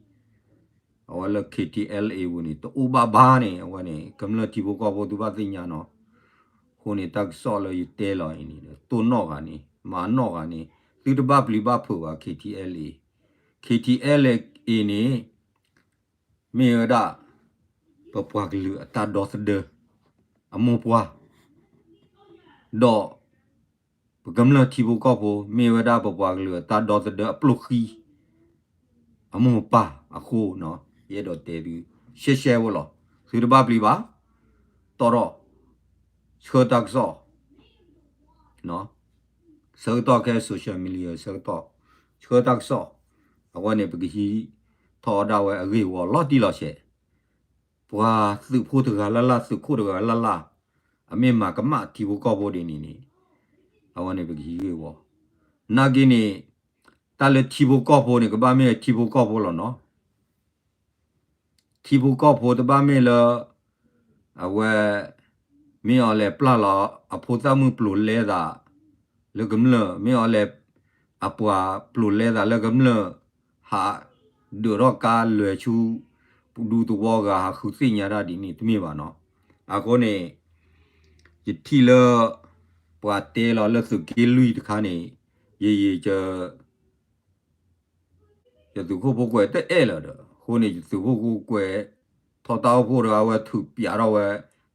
အဝဲလၢ K T L A ပူၤန့ၣ် တအိၣ်ဘၣ်ဘၣ်န့ၣ် အဝဲန့ၣ် ကမျၢၢ်ထံဖိကီၢ်ဖိသုဘၣ်သ့ၣ်ညါနီၤ. အဃိန့ၣ် တၢ်ကစီၣ်လၢယတဲလီၤအံၤန့ၣ် တိၢ်နီၣ်ဂၤန့ၣ် မၤနီၣ်ဂၤန့ၣ် သုတဘၣ်ပျံၤဘၣ်ဖုးဘၣ် K T L A, K T L A န့ၣ် မ့ၢ်ဝဲဒၣ် ပပှၤကလုာ်အတၢ်ဒီသဒၢ အမိၢ်ပှၢ် ဒီး ကမျၢၢ်ထံဖိကီၢ်ဖိ မ့ၢ်ဝဲဒၣ်ပပှၤကလုာ်အတၢ်ဒီသဒၢအပျိၢ်ဃံ အမိၢ်အပၢ်အဃိနီၤ, ယအဲၣ်ဒိးတဲသု ရှဲရှဲဖိလီၤ. သုတဘၣ်ပျံၤဘၣ်, တီၢ်ထီၣ် ဆှၢတၢ်ကစီၣ် ဆၢကတီၢ်ခဲ social media ဆၢကတီၢ် ဆှၢတၢ်ကစီၣ်, အဝဲန့ၣ် ပကဟံးထီၣ်အီၣ်ဒၣ်ဝဲအဂ့ၢ်ဝီလီၤတံၢ်လီၤဆဲး, ပှၤသုးဖိတဂၤလၢ်လၢ် သုးခိၣ်တဂၤလၢ်လၢ် အမ့ၢ်မၤကမၣ်ထံဖိကီၢ်ဖိဒ်န့ၣ်န့ၣ် အဝဲန့ၣ် ပကဟံးဂ့ၢ်ဝီ, နာ်က့န့ၣ် တၢ်လၢထံဖိကီၢ်ဖိန့ၣ် ကဘၣ်မ့ၢ်ထံဖိကီၢ်ဖိလီၤနီၤ. ထံဖိကီၢ်ဖိတဘၣ်မ့ၢ်လၢ အဝဲ မ့ၢ်အီၤလဲၤပျၢ်လီၤ အဖိသၣ်မုၣ်ပျိာ်လဲသး လၢကမျၢၢ် မ့ၢ်အီၤလဲၤ အပှၤပျိာ်လဲသးလၢကမျၢၢ် ဟးဒၢးထီၣ်ကါလွဲၤဆူ ပဒူသဝီဂၤ ဟးဃုသ့ၣ်ညါတၢ်ဒ်န့ၣ်တမ့ၢ်ဘၣ်နီၤ. အဃိန့ၣ် ယထံၣ်လၢ ပှၤတဲလီၤလၢသုးက့လွံၢ်တခါန့ၣ် ယယံာ် ယသုးခိၣ်ဖိကွဲးတအဲၣ်လၢၤဒီး အဃိန့ၣ် ယသုးခိၣ်ဖိကွဲး ထီၣ်တၢ်အိၣ်ဖှိၣ်တဂၤ အဝဲထုးပျးထီၣ်ဝဲ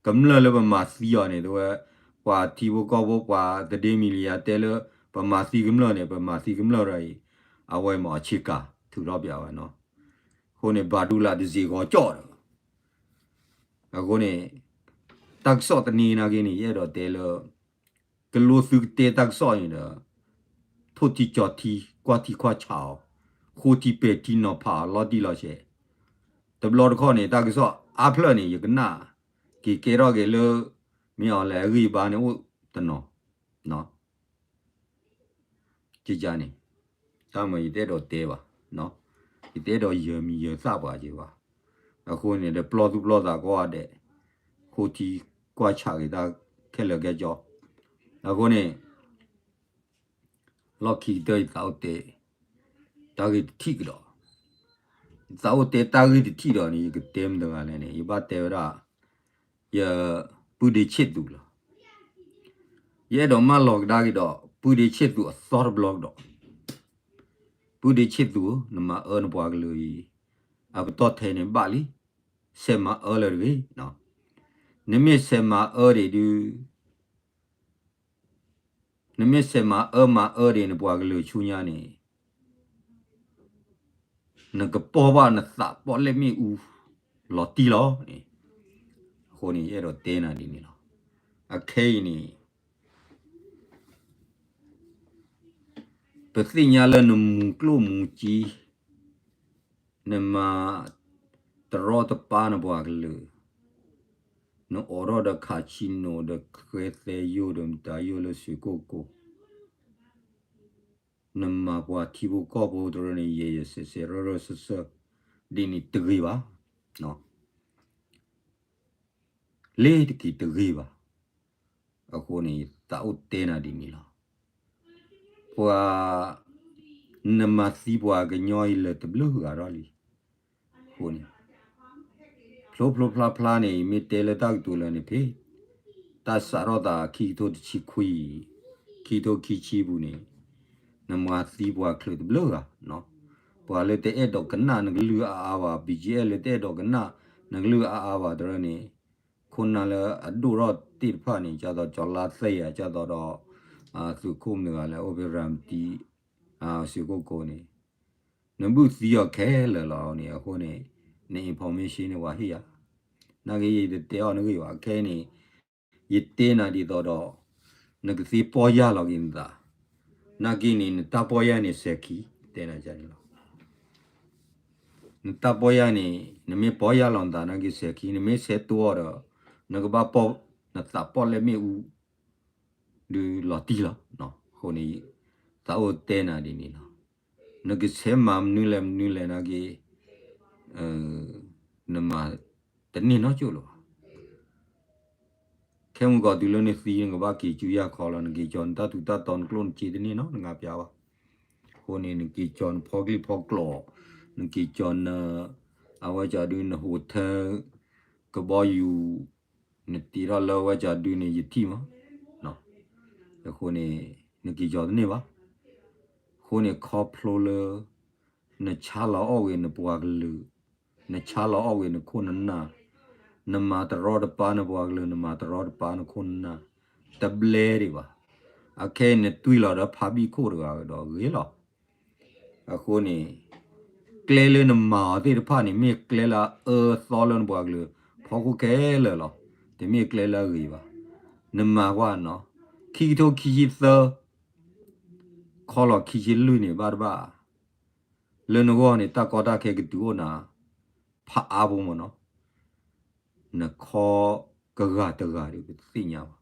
ကမျၢၢ်လၢပမၤသံအီၤန့ၣ် တဲဝဲ ပှၤထံဖိကီၢ်ဖိ ပှၤသဒ့မံၤလံယၤတဲလၢ ပမၤသံကမျၢၢ်န့ၣ် ပမၤသံကမျၢၢ်ဒီးအံၤ အဝဲမ့ၢ်အဆ့ကၤ ထုးထီၣ်ပျးဝဲနီၤ. အဃိန့ၣ် ဘၣ်ဒူလၢတစ့ၢ်ကီးကၠီၣ်ဒီး အဃိန့ၣ် တၢ်ကစီၣ်တနံၤနာ်က့န့ၣ် ယအဲၣ်ဒိးတဲလၢ ကလိသုကတဲတၢ်ကစီၣ်န့ၣ်ဒီး ထိၣ်ထံကၠီၤထံ ကွၢ်ထံကွၢ်ဆးအီၤ ဃိထံပဲာ်ထံနီၤဖးအီၤလီၤတံၢ်လီၤဆဲး, တဘျီတခီၣ်န့ၣ် တၢ်ကစီၣ်အါဖျၢၣ်န့ၣ် ယကနၣ် က့ၤကဲထီၣ်က့ၤလၢ မ့ၢ်အီၤလဲၣ်အဂံၢ်အဘါန့ၣ်အိၣ်တနီၤ ကကန့ၣ် တၢ်မၤယတအဲၣ်ဒိးတဲဘၣ်, ယတအဲၣ်ဒိးယၢၤမံၤယၢၤသၣ်ပှၤက့ၤဘၣ်. အဃိန့ၣ်ဒီး ပျီၢ်သူၣ်ပျီၢ်သးကိးဂၤဒဲး ဃိထံကွၢ်ဆးက့ၤတၢ်ခဲလၢာ်ခဲကၠီ, အဃိန့ၣ် လီၢ်ခံကတၢၢ်ယသးအိၣ်တဲ တၢ်ဂ့ၢ်တထံၣ်ကဒီး, ယသးအိၣ်တဲတၢ်ဂ့ၢ်တထံၣ်ဒီးန့ၣ် ယကတဲမတၤတဂၤလဲၣ်န့ၣ် ယဘၣ်တဲဝဲဒၣ် ယပုၢ်ဒ့ဆ့ၣ်သူလီၤ. ယအဲၣ်ဒိးမၢလီၤကဒါက့ၤဒီး ပုၢ်ဒ့ဆ့ၣ်သူအသီတဘျီကဒီး, ပုၢ်ဒ့ဆ့ၣ်သူဧၢ နမၤအၢနပှၤကလုာ်အံၤ အပတီၢ်ထဲန့ၣ်ဘၣ်လံ, ဆဲးမၤအၢလၢၤတဂ့ၤ, နမ့ၢ်ဆဲးမၤအၢဒံးဒုး နမ့ၢ်ဆဲးမၤအၢမၤအၢဒံးနပှၤကလုာ်ဆူညါန့ၣ် နကပီၢ်ဘၣ်နသးပီၣ်လဲၣ်မ့ၣ်အူ လီၤတံၢ်လီၤန့ၣ်, အဃိန့ၣ် ယအဲၣ်ဒိးတဲနၤဒ်န့ၣ်လီၤ. အခဲအံၤန့ၣ် ပသ့ၣ်ညါလၢနမူၤကျိၣ်မူၤစ့ နမၤတရီတပါနပှၤကလုာ်, နအိးထီၣ်ဒီးခးဆံနိဒီးဃဲသဲယိၣ်ဒီးမတၤယိၣ်လၢစ့ၢ်ကိၣ်ကိၣ်, နမၤပှၤထံဖိကီၢ်ဖိတရၢန့ၣ် ယဲၢ်ယဲၢ်ဆဲးဆဲးရၢရၢစၢၢ်စၢၢ် ဒ်န့ၣ်တဂ့ၤဘၣ်, လ့ၤတက့ၤတဂ့ၤဘၣ်. အဃိန့ၣ် ယသးအိၣ်တဲနၤဒ်န့ၣ်လီၤ. ပှၤ နမၤသံပှၤကညီအံၤလၢၤတဘျုးဂၤဒီးလံ. အဃိန့ၣ် ဖျိဖျိဖျါဖျါန့ၣ် မ့ၢ်တဲလၢတၢ်ကတိၤလၢန့ၣ်ဖဲ တၢ်စးထီၣ်သးခံကထိတဆံခွံ, ခံကထိခံဆံပူၤန့ၣ် နမၤသံပှၤချုးတဘျုးဂၤ, ပှၤလၢတအဲၣ်ဒိးကနၣ်နကလုၢ်အါအါဘၣ်, BGF လၢတအဲၣ်ဒိးကနၣ်နကလုၢ်အါအါဘၣ်တရၢန့ၣ် ခိၣ်နၢ်လၢအဒိၣ်ထီၣ်သ့ၣ်တဖၣ်န့ၣ် ကၢ်သိးကၠီၤလါသ့ၣ်ယၤ ကၢ်သိးဒီး သုးခိၣ်မုၢ်ဂၤလၢအိၣ်ဖဲရၤမတံ စ့ၢ်ကိၣ်ကိၣ်န့ၣ် နဘုၣ်သံအီၤခဲလၢာ်လီၤန့ၣ် အဃိန့ၣ် န information န့ၣ် ပှၤဟ့ၣ်ယၤ, နာ်က့ယတတဲအီၤနဂ့ၢ်ဘၣ် ခဲအံၤန့ၣ် ယတဲနၤဒ်သိးဒီး နကသ့ပီၢ်ယၢ်လီၤက့ၤနသး, နာ်က့န့ၣ် နတၢ်ပီၢ်ယၢ်န့ၣ်စဲၤခံ, တဲနၤန့ၣ်လီၤ. နတၢ်ပီၢ်ယၢ်န့ၣ် နမ့ၢ်ပီၢ်ယၢ်လီၤနသးနာ်က့စဲၤခံ, နမ့ၢ်ဆဲးတိၢ်အီၤဒီး နကဘၣ်ပီၢ်နသးပီၣ်လဲၣ်မ့ၣ်အူ ဒုးလီၤတံၢ်လီၤ. အဃိန့ၣ် သးအိၣ်တဲနၤဒ်န့ၣ်လီၤ. နကဆဲးမၤမနုၤလဲၣ်မနုၤလဲၣ်နာ်က့ နမၤတန့ၢ်နီကၠိၣ်လၢၤဘၣ်. ခဲမုၢ်ကီးတုၤလၢနသံ နကဘၣ်က့ၤစုယၢ်ခီလီၤ, နက့ၤကၠီၤနတၢ်ထူးတၢ်တီၤနကျိၣ်နစ့တန့ၢ်နီတဂၤပျါဘၣ်. အဃိန့ၣ် နက့ၤကၠီၤနဖီကျိၣ်ဖီကျိး, နက့ၤကၠီၤန အဝဲကၠီၤဒုးန hotel ကဘီယူၤ နတ့ထီၣ်လၢဝဲကၠီၤဒုးန့ၣ် ယထံၣ်မး. အဃိန့ၣ် နက့ၤကၠီၤတန့ၢ်ဘၣ်. အဃိန့ၣ် ခီဖျိလၢ နဆါလီၤအီၣ်ဝဲနပှၤကလုာ်, နဆါလီၤအီၣ်ဝဲနခိၣ်နနၢ်, နမၤတရီတပါနပှၤကလုာ်, နမၤတရီတပါနခိၣ်နနၢ်, တဘျဲဒံးဘၣ်. အခဲအံၤနတွံၢ်လီၤဒီးဖါဘံၣ်ခိၣ်တဂၤဒီးဂ့ၤလီၤ. အဃိန့ၣ် ကျဲလၢနမၤအီၤသ့ၣ်တဖၣ်န့ၣ် မ့ၢ်ကျဲလၢအအၢအသီလၢနပှၤကလုာ်ဖီခိၣ်ခဲလၢာ်လီၤ. တမ့ၢ်ကျဲလၢအဂ့ၤဘၣ်. နမၤကွၢ်နီၤ, ခံကထိခံဆံသၢ ခီလီၤခံဆံလွံၢ်န့ၣ် ဘၣ်တဘၣ် လၢနဂီၢ်န့ၣ် တၢ်ကီတၢ်ခဲကတုၤအိၣ်နၤ ဖးအါဖိမ့ၢ်နီၤ, နခီကဂၤတဂၤဒီးပတသ့ၣ်ညါဘၣ်.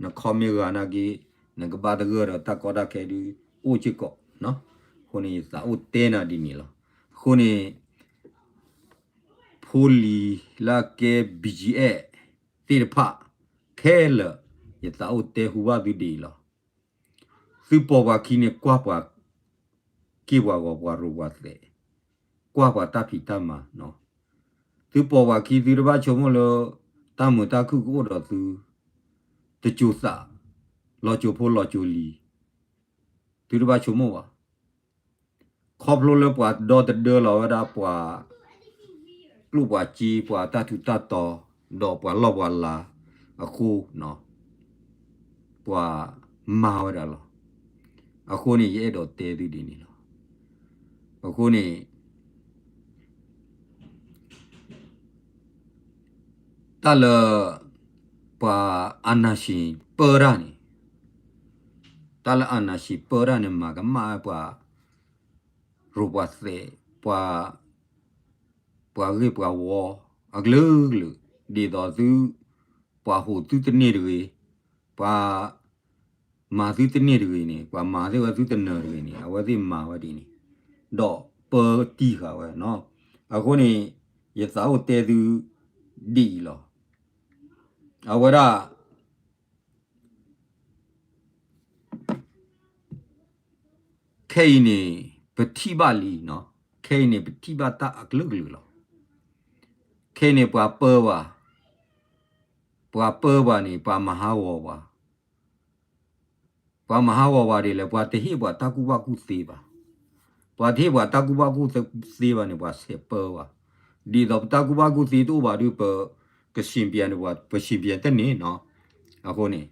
နခီမ့ၢ်ဂၤနာ်က့ နကဘၣ်သဂၢၢ်ဒီးတၢ်ကီတၢ်ခဲဒုးအိၣ်စ့ၢ်ကီးနီၤ. အဃိန့ၣ် ယသးအိၣ်တဲနၤဒ်န့ၣ်လီၤ. အဃိန့ၣ် ဖိလံၤလၢအကဲ ဘီၣ်ကၠံၣ်အဲၣ် သ့ၣ်တဖၣ် ခဲလၢာ် ယသးအိၣ်တဲဟူဘၣ်သုဒ်အံၤလီၤ. သုပိာ်ပှၤခံန့ၣ် ကွၢ်ပှၤ က့ၢ်ပှၤဂီၤပှၤရိၤပှၤသဲး, ကွၢ်ပှၤတၢ်ဖံးတၢ်မၤနီၤ. သုပိာ်ပှၤခံ သုတဘၣ်ဆိကမိၣ်လၢ တၢ်မုာ်တၢ်ခုၣ်ကအိၣ်ဒီးသု တစိၤသး လီၤစိၤဖိလီၤစိၤလံၤ သုတဘၣ်ဆိကမိၣ်ဘၣ်. ခီဖျိလၢပှၤဒီသဒၢလီၤဝဲဒၣ်ပှၤ ကျိၣ်ပှၤစ့ ပှၤတၢ်ထူးတၢ်တီၤ ဒီးပှၤလီၢ်ပှၤလၤအဃိ ပှၤမၤဝဲဒၣ်လီၤ. အဃိန့ၣ် ယအဲၣ်ဒိးတဲသုဒ်န့ၣ်လီၤ. အဃိန့ၣ် တၢ်လၢ ပှၤအာဏာရှင်ပၢတၢ်န့ၣ်, တၢ်လၢအာဏာရှင်ပၢတၢ်န့ၣ် မၤကမၣ်ဝဲပှၤ ရိၤပှၤသဲး, ပှၤ ပှၤဂ့ၢ်ပှၤဝီ အကလုာ်ကလုာ်, ဒ်သိးသု ပှၤဟူးသုတန့ၢ်တဂ့ၤ, ပှၤ မၤသုတန့ၢ်တဂ့ၤန့ၣ်, ပှၤမၤသ့ၣ်ဝဲသုတနၢၤတဂ့ၤန့ၣ်, အဝဲသ့ၣ်မၤဝဲဒ်န့ၣ်, ဒီးပၢတံၢ်ဃာ်ဝဲနီၤ. အဃိန့ၣ် ယသးအိၣ်တဲသု ဒ်အံၤလီၤ. အဝဲဒၣ် ခဲအံၤန့ၣ် ပထံၣ်ဘၣ်လံနီၤ, ခဲအံၤန့ၣ် ပထံၣ်ဘၣ်တၢ်အကလုာ်ကလုာ်လီၤ. ခဲအံၤန့ၣ် ပှၤပၢဘၣ်, ပှၤပၢဘၣ်န့ၣ် ပှၤမၤဟးဂီၤဘၣ်, ပှၤမၤဟးဂီၤဘၣ်ဒ်လဲၣ်, ပှၤတဟ့ၣ်ပှၤတၢ်ကူၣ်ဘၣ်ကူၣ်သ့ဘၣ်. ပှၤတဟ့ၣ်ပှၤတၢ်ကူၣ်ဘၣ်ကူၣ်သ့ဘၣ်န့ၣ် ပှၤဆဲးပၢဘၣ်. ဒ်သိးပတၢ်ကူၣ်ဘၣ်ကူၣ်သ့တအိၣ်ဘၣ်ဒီး ပကစံးပၠးန့ၣ် ပှၤ ပစံးပၠးတန့ၢ်နီၤ. အဃိန့ၣ်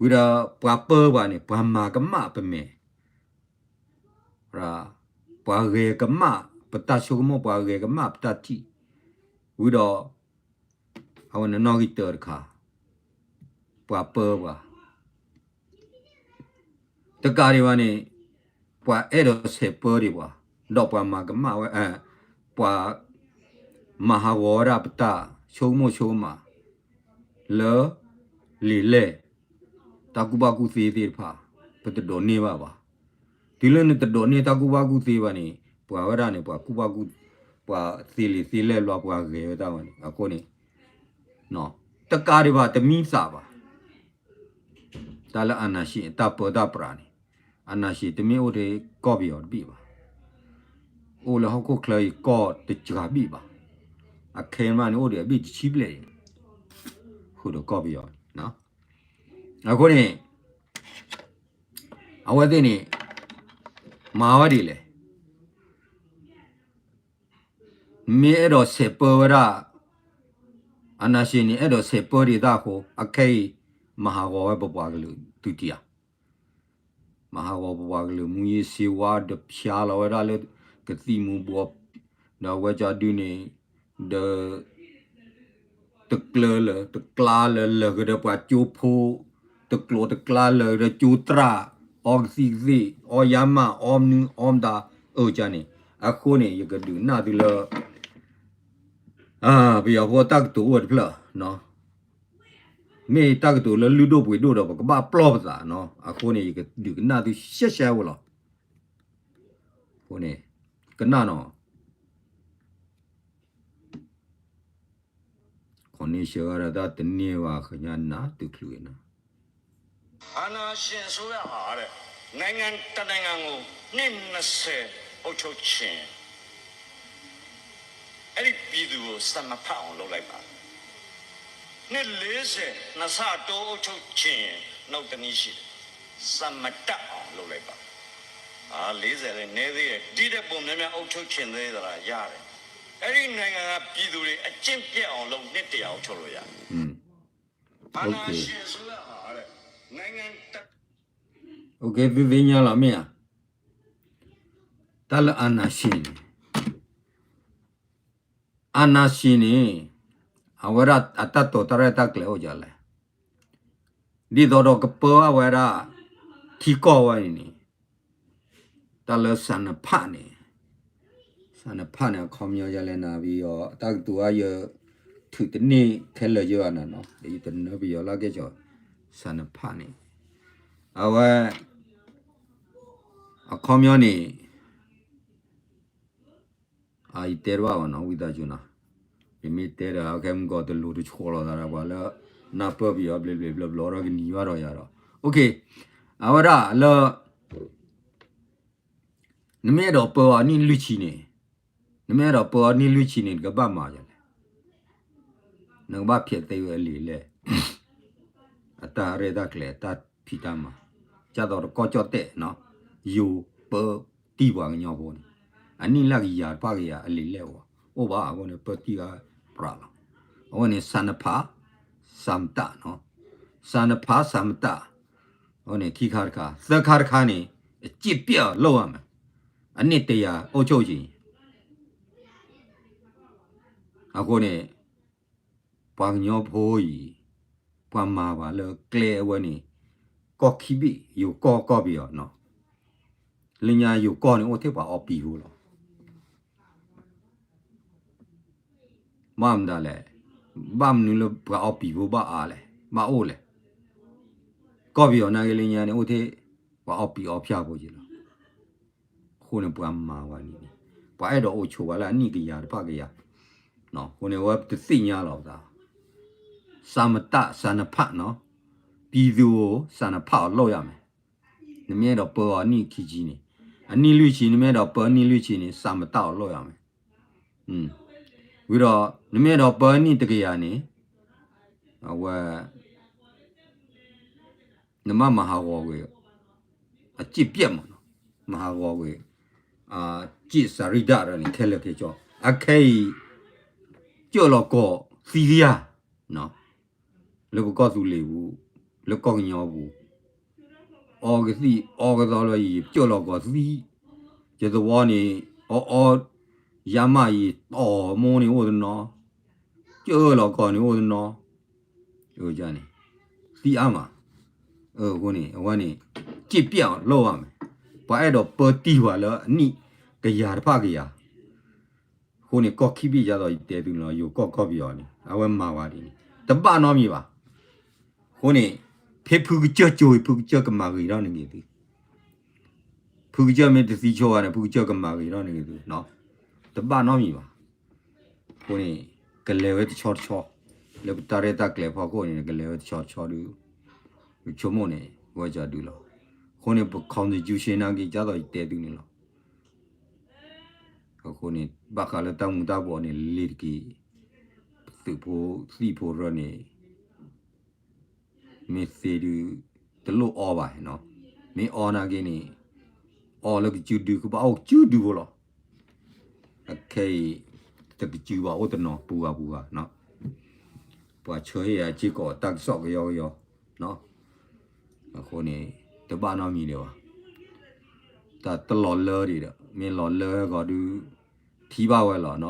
ဝံၤဒီး ပှၤပၢဘၣ်န့ၣ် ပှၤမၤကမၣ်ပမဲာ်, ပှၤဂဲၤကမၣ်ပတၢ်ဆိကမိၣ်, ပှၤဂဲၤကမၣ်ပတၢ်ထံၣ်, ဝံၤဒီး အဝဲန့ၣ်နီၣ်ဂံၢ်တၢတခါ, ပှၤပၢပှၤ တကးဒံးဘၣ်န့ၣ် ပှၤအဲၣ်ဒိးဆဲးပၢဒံးပှၤ, ဒီးပှၤမၤကမၣ်ဝဲ, ပှၤမၤဟးဂီၤဝဲဒၣ်ပတၢ်ဆိကမိၣ်ဆိကမး လၢ လံာ်လဲၢ် တၢ်ကူၣ်ဘၣ်ကူၣ်သ့သ့ၣ်တဖၣ် ပတဒိးန့ၢ်ဘၣ်ဘၣ်. တုၤလၢနတဒိးန့ၢ်တၢ်ကူၣ်ဘၣ်ကူၣ်သ့ဘၣ်န့ၣ် ပှၤဝဲဒၣ်န့ၣ် ပှၤကူၣ်ဘၣ်ကူၣ်, ပှၤသ့လံာ်သ့လဲၢ်ဘျီ ပှၤဂဲၤဝဲတၢ်ဝဲန့ၣ် အဃိန့ၣ် တကးဒံးဘၣ် တမံသးဘၣ်. တၢ်လၢအာဏာရှင်အတၢ်ပၢတၢ်ပြးန့ၣ်, အာဏာရှင်တမ့ၢ်အိၣ်ထဲကီၢ်ပယီၤတဘ့ၣ်ဘၣ်, အိၣ်လၢဟီၣ်ခိၣ်ချၢအံၤကီၢ်တစှၤဘ့ၣ်ဘၣ်, အခဲမးန့ၣ်အိၣ်ဒီးအဘ့ၣ်တဆံဘျဲၣ်အံၤ, ဃုာ်ဒီးကီၢ်ပယီၤန့ၣ်. အဃိန့ၣ် အဝဲသ့ၣ်န့ၣ် မၤဝဲဒ်လဲၣ်, မ့ၢ်အဲၣ်ဒိးဆဲးပၢဝဲဒၣ်, အာဏာရှင်န့ၣ် အဲၣ်ဒိးဆဲးပၢဒံးတၢ်အဃိ အခဲအံၤ မၤဟးဂီၤဝဲပပှၤကလုာ်သုတံၢ်ဧါ. မၤဟးဂီၤပပှၤကလုာ် မူးယစ်ဆေးဝါး ဒီးဖျါလီၤဝဲဒၣ်လၢ ကသံၣ်မူၤဘှီး, ဒီးအဝဲကဒုန့ၣ်, ဒီး တကျၢၤလၢၤ တကျါလၢၤ လၢာ်ကဒီးပှၤကၠိဖိ, တကျိၤတကျါလၢာ်ကဒီးကၠိသရၣ်, အီကသံၣ်ကသ့ၣ်, အီယါမး, အီမနုၤ အီမတၤ, အၢကန့ၣ်, အဃိန့ၣ် ယကဒုးကနၣ်သုလၢ ပယီၤဖိတၢ်ကတိၤအိၣ်ဝဲတဖျၢၣ်, မ့ၢ်တၢ်ကတိၤလၢလုၢ်ဒိၣ်ပှ့ၤဒိၣ်ဒီး ပကဘၣ်ပျီၢ်ပသးနီၤ, အဃိန့ၣ် ယကဒုးကနၣ်သုရှဲရှဲဝဲလီၤ. အဃိန့ၣ် ကနၣ်နီၤ. ခီန့ၣ်ဆၢဂၤဒီးတၢ်တန့ၢ်ဘၣ် ဃညါနးတုၤချုးနီၤ. အာဏာရှင်အစိုးရဟာတဲ့ နိုင်ငံတစ်နိုင်ငံကို နှစ်နှစ်ဆယ် အုပ်ချုပ်ခြင်း၊ အဲ့ဒီပြည်သူကို စာမဖတ်အောင်လုပ်လိုက်ပါ။ နှစ်လေးဆယ် နှစ်ဆတိုးအုပ်ချုပ်ခြင်း၊ နောက်တစ်နည်းရှိတယ်။ စာမတတ်အောင်လုပ်လိုက်ပါ။ အာ၊ လေးဆယ်လည်းနည်းသေးတယ်။ ဒီထက်ပိုများများ အုပ်ချုပ်ချင်သေးသလား။ ရတယ်။ အဲ့ဒီနိုင်ငံက ပြည်သူတွေ အကျင့်ပျက်အောင်လုပ် နှစ်တစ်ရာ အုပ်ချုပ်လို့ရတယ်။ အာဏာရှင်အစိုးရဟာတဲ့ နိုင်ငံတစ် သုသ့ၣ်ညါလီၤမ့ၢ်ဧါ, တၢ်လၢအာဏာရှင်န့ၣ်, အာဏာရှင်န့ၣ် အဝဲဒၣ်အတၢ်တိာ်တၢ်ရဲၣ်တၢ်ကျဲၤအိၣ်ဒ်လဲၣ်, ဒ်သိးဒီးကပၢအဝဲဒၣ် ထံကီၢ်ဝဲန့ၣ်န့ၣ်, တၢ်လၢ စန္ဒပ န့ၣ်, စန္ဒပ န့ၣ် အခီပညီယလဲၤနၤပယီၤ တၢ်ကတိၤအါယဲ ထုးတန့ၢ်ခဲလၢာ်ယဲဘၣ်နၤနီၤ ယတနၢပယီၤလၢကဲကီၤ, စန္ဒပ န့ၣ်, အဝဲ အခီပညီန့ၣ် ယတဲတဘၣ်ဘၣ်နီၤ ဝံသးစူၤနီၤ, ယမ့ၢ်တဲဒီးခဲမုၢ်ကီၢ်တလိၤတဆှီလီၤသးဒီးပှၤလၢ နၢ်ပၢၢ်ပယီၤဘျ့ဘျ့ဘျီဘျီဒီးကနံၤဘၣ်ဒီးယၤဒီး, အဝဲဒၣ်လၢ နမ့ၢ်အဲၣ်ဒိးပၢအီၤနံၣ်လွံၢ်ဆံန့ၣ်, နမ့ၢ်အဲၣ်ဒိးပၢအီၤနံၣ်လွံၢ်ဆံန့ၣ် နကဘၣ်မၤယၤလဲၣ်, နကဘၣ်ဖျဲးသ့ဝဲအလံာ်လဲၢ် အတၢ်ရဲၣ်တၢ်ကျဲၤ တၢ်ဖံးတၢ်မၤ, ကၢ်သိးတကီၢ်ကၠီၣ်တဲၣ်နီၤ, ယိၤပၢတံၢ်ပှၤကညီဖိန့ၣ်, အနံၣ်လၢကယၤတဖၣ်ကယၤအလံာ်လဲၢ်အိၣ်, အိၣ်ဘၣ်အဃိန့ၣ် ပၢတံၢ်ဂၤပြးလီၤ, အဝဲန့ၣ် စန္ဒပ စန္ဒတ နီၤ, စန္ဒပ စန္ဒတ အဝဲန့ၣ်ခံခါတခါ, သၢခါတခါန့ၣ် အကျင့်ပျက်လုပ်ရမယ်, အနှစ်တရာအုပ်ချုပ်ခြင်း အဃိန့ၣ် ပှၤကညီဖိအံၤ ပှၤမၤပှၤလၢကျဲအဝဲန့ၣ် ကီၢ်ခံဘ့ၣ် ယိၤကီၢ်ကီၢ်ပယီၤနီၤ, လၢညါယိၤကီၢ်န့ၣ်အိၣ်ထဲပှၤအီပံၤဖိလီၤ. ဘၣ်မနုၤလဲၣ်, ဘၣ်မနုၤလၢပှၤအီပံၤဖိဘၣ်အါလဲၣ်, ဘၣ်အိၣ်လဲၣ်, ကီၢ်ပယီၤနာ်က့လၢညါန့ၣ် အိၣ်ထဲပှၤအီပံၤအီဖၠၣ်ဖိက့ၤလီၤ. အဃိန့ၣ်ပှၤမၤဝဲန့ၣ်န့ၣ် ပှၤအဲၣ်ဒိးအိၣ်ဆိးဝဲလၢအနံၣ်ကယၤတဖၣ်ကယၤ, အဃိန့ၣ်အဝဲတသ့ၣ်ညါလီၤပသး, စန္ဒပ စန္ဒပ နီၤ, ပြည်သူကို စန္ဒပ အောင် လုပ်ရမယ်, နမ့ၢ်အဲၣ်ဒိးပၢအီၤနံၣ်ခံဆံန့ၣ်, အနံၣ်လွံၢ်ဆံ နမ့ၢ်အဲၣ်ဒိးပၢနံၣ်လွံၢ်ဆံန့ၣ် စန္ဒပ အောင် လုပ်ရမယ်, ဝံၤဒီး နမ့ၢ်အဲၣ်ဒိးပၢနံၣ်တကယၤန့ၣ် အဝဲ နမ့ၢ်မၤဟးဂီၤကွံာ် အကျင့်ပျက်မးနီၤ, မၤဟးဂီၤကွံာ် အကျင့်စာရိတ္တန့ၣ် ခဲလၢာ်ခဲဆ့, အခဲအံၤ ကၢၣ်လီၤကီၢ်သံကယၤ လၢပကီၢ်သူလ့ၤပူၤ, လၢကီၢ်ကညီပူၤ, အီကသံၣ်အီကသီလၢယံၤ ကၢၣ်လီၤကီၢ်သံ, ယသဝီန့ၣ် အီအီ ယါမးယံၤ တီၢ်မိၢ်န့ၣ်အိၣ်တနီၤ, ကၢၣ်လီၤကီၢ်န့ၣ်အိၣ်တနီၤ, န့ၣ် သံအါမး, အဃိန့ၣ် အဝဲန့ၣ် ကျင့်ပျက်လုပ်ရမယ်, ပှၤအဲၣ်ဒိးပၢတံၢ်ပှၤလၢအနံၣ်ကယၤတဖၣ်ကယၤ, အဃိန့ၣ် ကီၢ်ခံဘ့ၣ်ယါသိးယတဲသုန့ၣ်လီၤ, ယိၤကီၢ်ကီၢ်ပယီၤန့ၣ် အဝဲမၤဝဲဒ်န့ၣ် တဘၣ်နီတမံၤဘၣ်, အဃိန့ၣ် ဖဲဖုကစၢၢ်ကၠိၤအံၤ ဖုကစၢၢ်ကမၤဂ့ၤထီၣ်န့ၢ်ဂ့ၤသု, ဖုကစၢၢ်မ့ၢ်တသံဆိဝဲန့ၣ် ဖုကစၢၢ်ကမၤဂ့ၤထီၣ်န့ၢ်ဂ့ၤသု, တဘၣ်နီတမံၤဘၣ်, အဃိန့ၣ် ကလဲၤဝဲတဆီတဆီ, လၢပတၢ်ရဲၣ်တၢ်ကျဲၤဖီခိၣ်န့ၣ် ကလဲၤဝဲတဆီတဆီဒုး, ပဆိကမိၣ်န့ၣ် ဝဲကၠီဒုးလီၤ, အဃိန့ၣ် ပ constitution နာ်က့ ယါသိးယတဲသုန့ၣ်လီၤ အဃိန့ၣ် ဘၣ်ဃးလၢတၢ်မူၤတၢ်ဘှီးန့ၣ် လ့ၤတက့ၢ်, ပသုးဖိသံၣ်ဖိရၢန့ၣ် မ့ၢ်သ့ဒုး တလိၣ်အီဘၣ်နီၤ, မ့ၢ်အီနာ်က့န့ၣ် အီလၢကစုဒု ကဘၣ်အိၣ်ကစုဒုဖိလီၤ, အခဲအံၤ တကစုဘၣ်အိၣ်တနီၤ ပူၤဂၤပူၤဂၤနီၤ, ပှၤဆၢဟ့ၣ်ယၤစ့ၢ်ကီးတၢ်ကစီၣ်ကယီကယီ, အဃိန့ၣ် တဘၣ်နီတမံၤဒံးဘၣ်, တၢ်တလီၤလၢဒံးဒီး မ့ၢ်လီၤလၢဂီၤဒုး ထံၣ်ဘၣ်ဝဲလီၤနီၤ,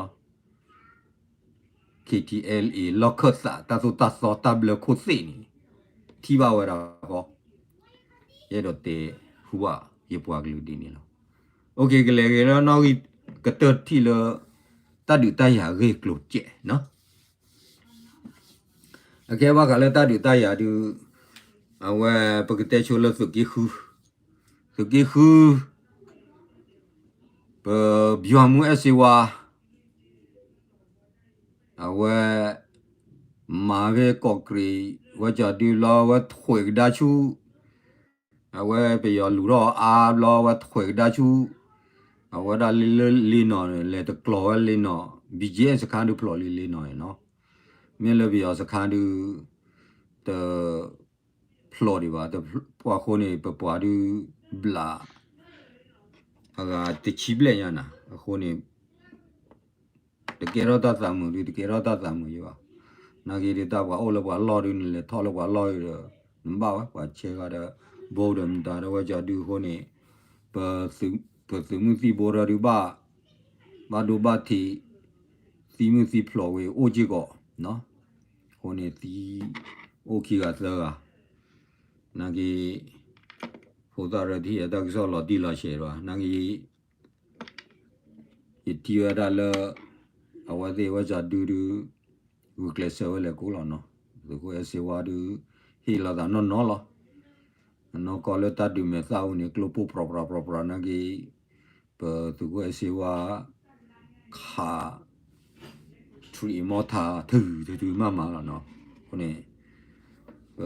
KTLA လီၢ်ခၢၣ်သး တၢ်သိၣ်တၢ်သီတၢ်ဘျၢခိၣ်သ့ၣ်န့ၣ် ထံၣ်ဘၣ်ဝဲဒၣ်ဃီ, ယအဲၣ်ဒိးတဲဟူဘၣ်ယပှၤကလုာ်ဒ်န့ၣ်လီၤ, အိၣ်က့ၤ ကလဲၤက့ၤလၢနီၣ်ဂံၢ်ကတၢၢ်တထံၣ်လၢ တၢ်ဒုးတၢ်ယၤအဂ့ၢ်ကျိၤစဲးနီၤ အခဲဘၣ်ဃးလၢတၢ်ဒုးတၢ်ယၤဒုး အဝဲပကတဲဆိလၢသုးက့ဃု, သုးက့ဃု ပ ဗျူဟာမှူး အဲၣ်စ့ဝါ အဝဲ မၤဖဲကီးကြံး ဝဲကၠီဒုးလီၤ အဝဲထွဲးကဒါဆူ အဝဲပယီၤလူၤထီၣ်အါဘျီ အဝဲထွဲးကဒါဆူ အဝဲဒၣ်လၢလ့နီၤန့ၣ် လဲၤတကျီၤဝဲလ့နီၤ ဘံၣ်ကၠ့စခါဒုးဖျိးလံလ့နီၤန့ၣ်နီၤ, မ့ၢ်လၢပယီၤစခါဒုး တဖျိးဒံးဘၣ်, ပှၤအဃိန့ၣ် ပပှၤဒုးဘျး အဂၤတဆံဘျဲၣ်ညါနၤ, အဃိန့ၣ် တကဲထီၣ်တၢ်သးမုာ်ဒုး တကဲထီၣ်တၢ်သးမုာ်ယဘၣ်, နာ်က့ဒုး တၢ်ပှၤအိၣ်လၢပှၤလီၢ်ဒုး နလဲၤထီၣ်လၢပှၤလီၢ်ဒုးဒီး နဘၣ်ဝဲ ပှၤဆဲးဂၤဒီး ဘိဒီးမတၤဒီးဝဲကၠီဒုအဃိန့ၣ်, ပသုးမုၢ်သံၣ်ဘိဒီးဒုးဘၣ်, ဘၣ်ဒိဘၣ်ထံး, သံမုၢ်သံဖျိးဝဲအိၣ်က့ၢ်ကီး, အဃိန့ၣ်သံအိၣ်ခံဂၤသၢဂၤ, နာ်က့, ဖိသၣ်ရၢတဟ့ၣ်အတၢ်ကစီၣ်လီၤတံၢ်လီၤဆဲးဘၣ်, နာ်က့ ယထံၣ်ဝဲဒၣ်လၢ အဝဲသ့ၣ်ဝဲကၠီဒုဒု ဂုာ်ကျဲးစၢးဝဲလဲၤကိးလီၤနီၤ, သုးခိၣ်အဲၣ်စ့ဝါဒု ဟ့ၣ်လီၤသးနီၢ်နီၢ်လီၤ. အနီၢ်ကီၢ်လၢတၢ်ဒုးမဲာ်သၣ်အူန့ၣ် ကျိပိၢ်ပြီၤပြီၤပြီၤပြီၤနာ်က့, ပသုးခိၣ်အဲၣ်စ့ဝါ ခး ထရံးအမီထး ထုထုမးမးလီၤနီၤ, အဃိန့ၣ် ပ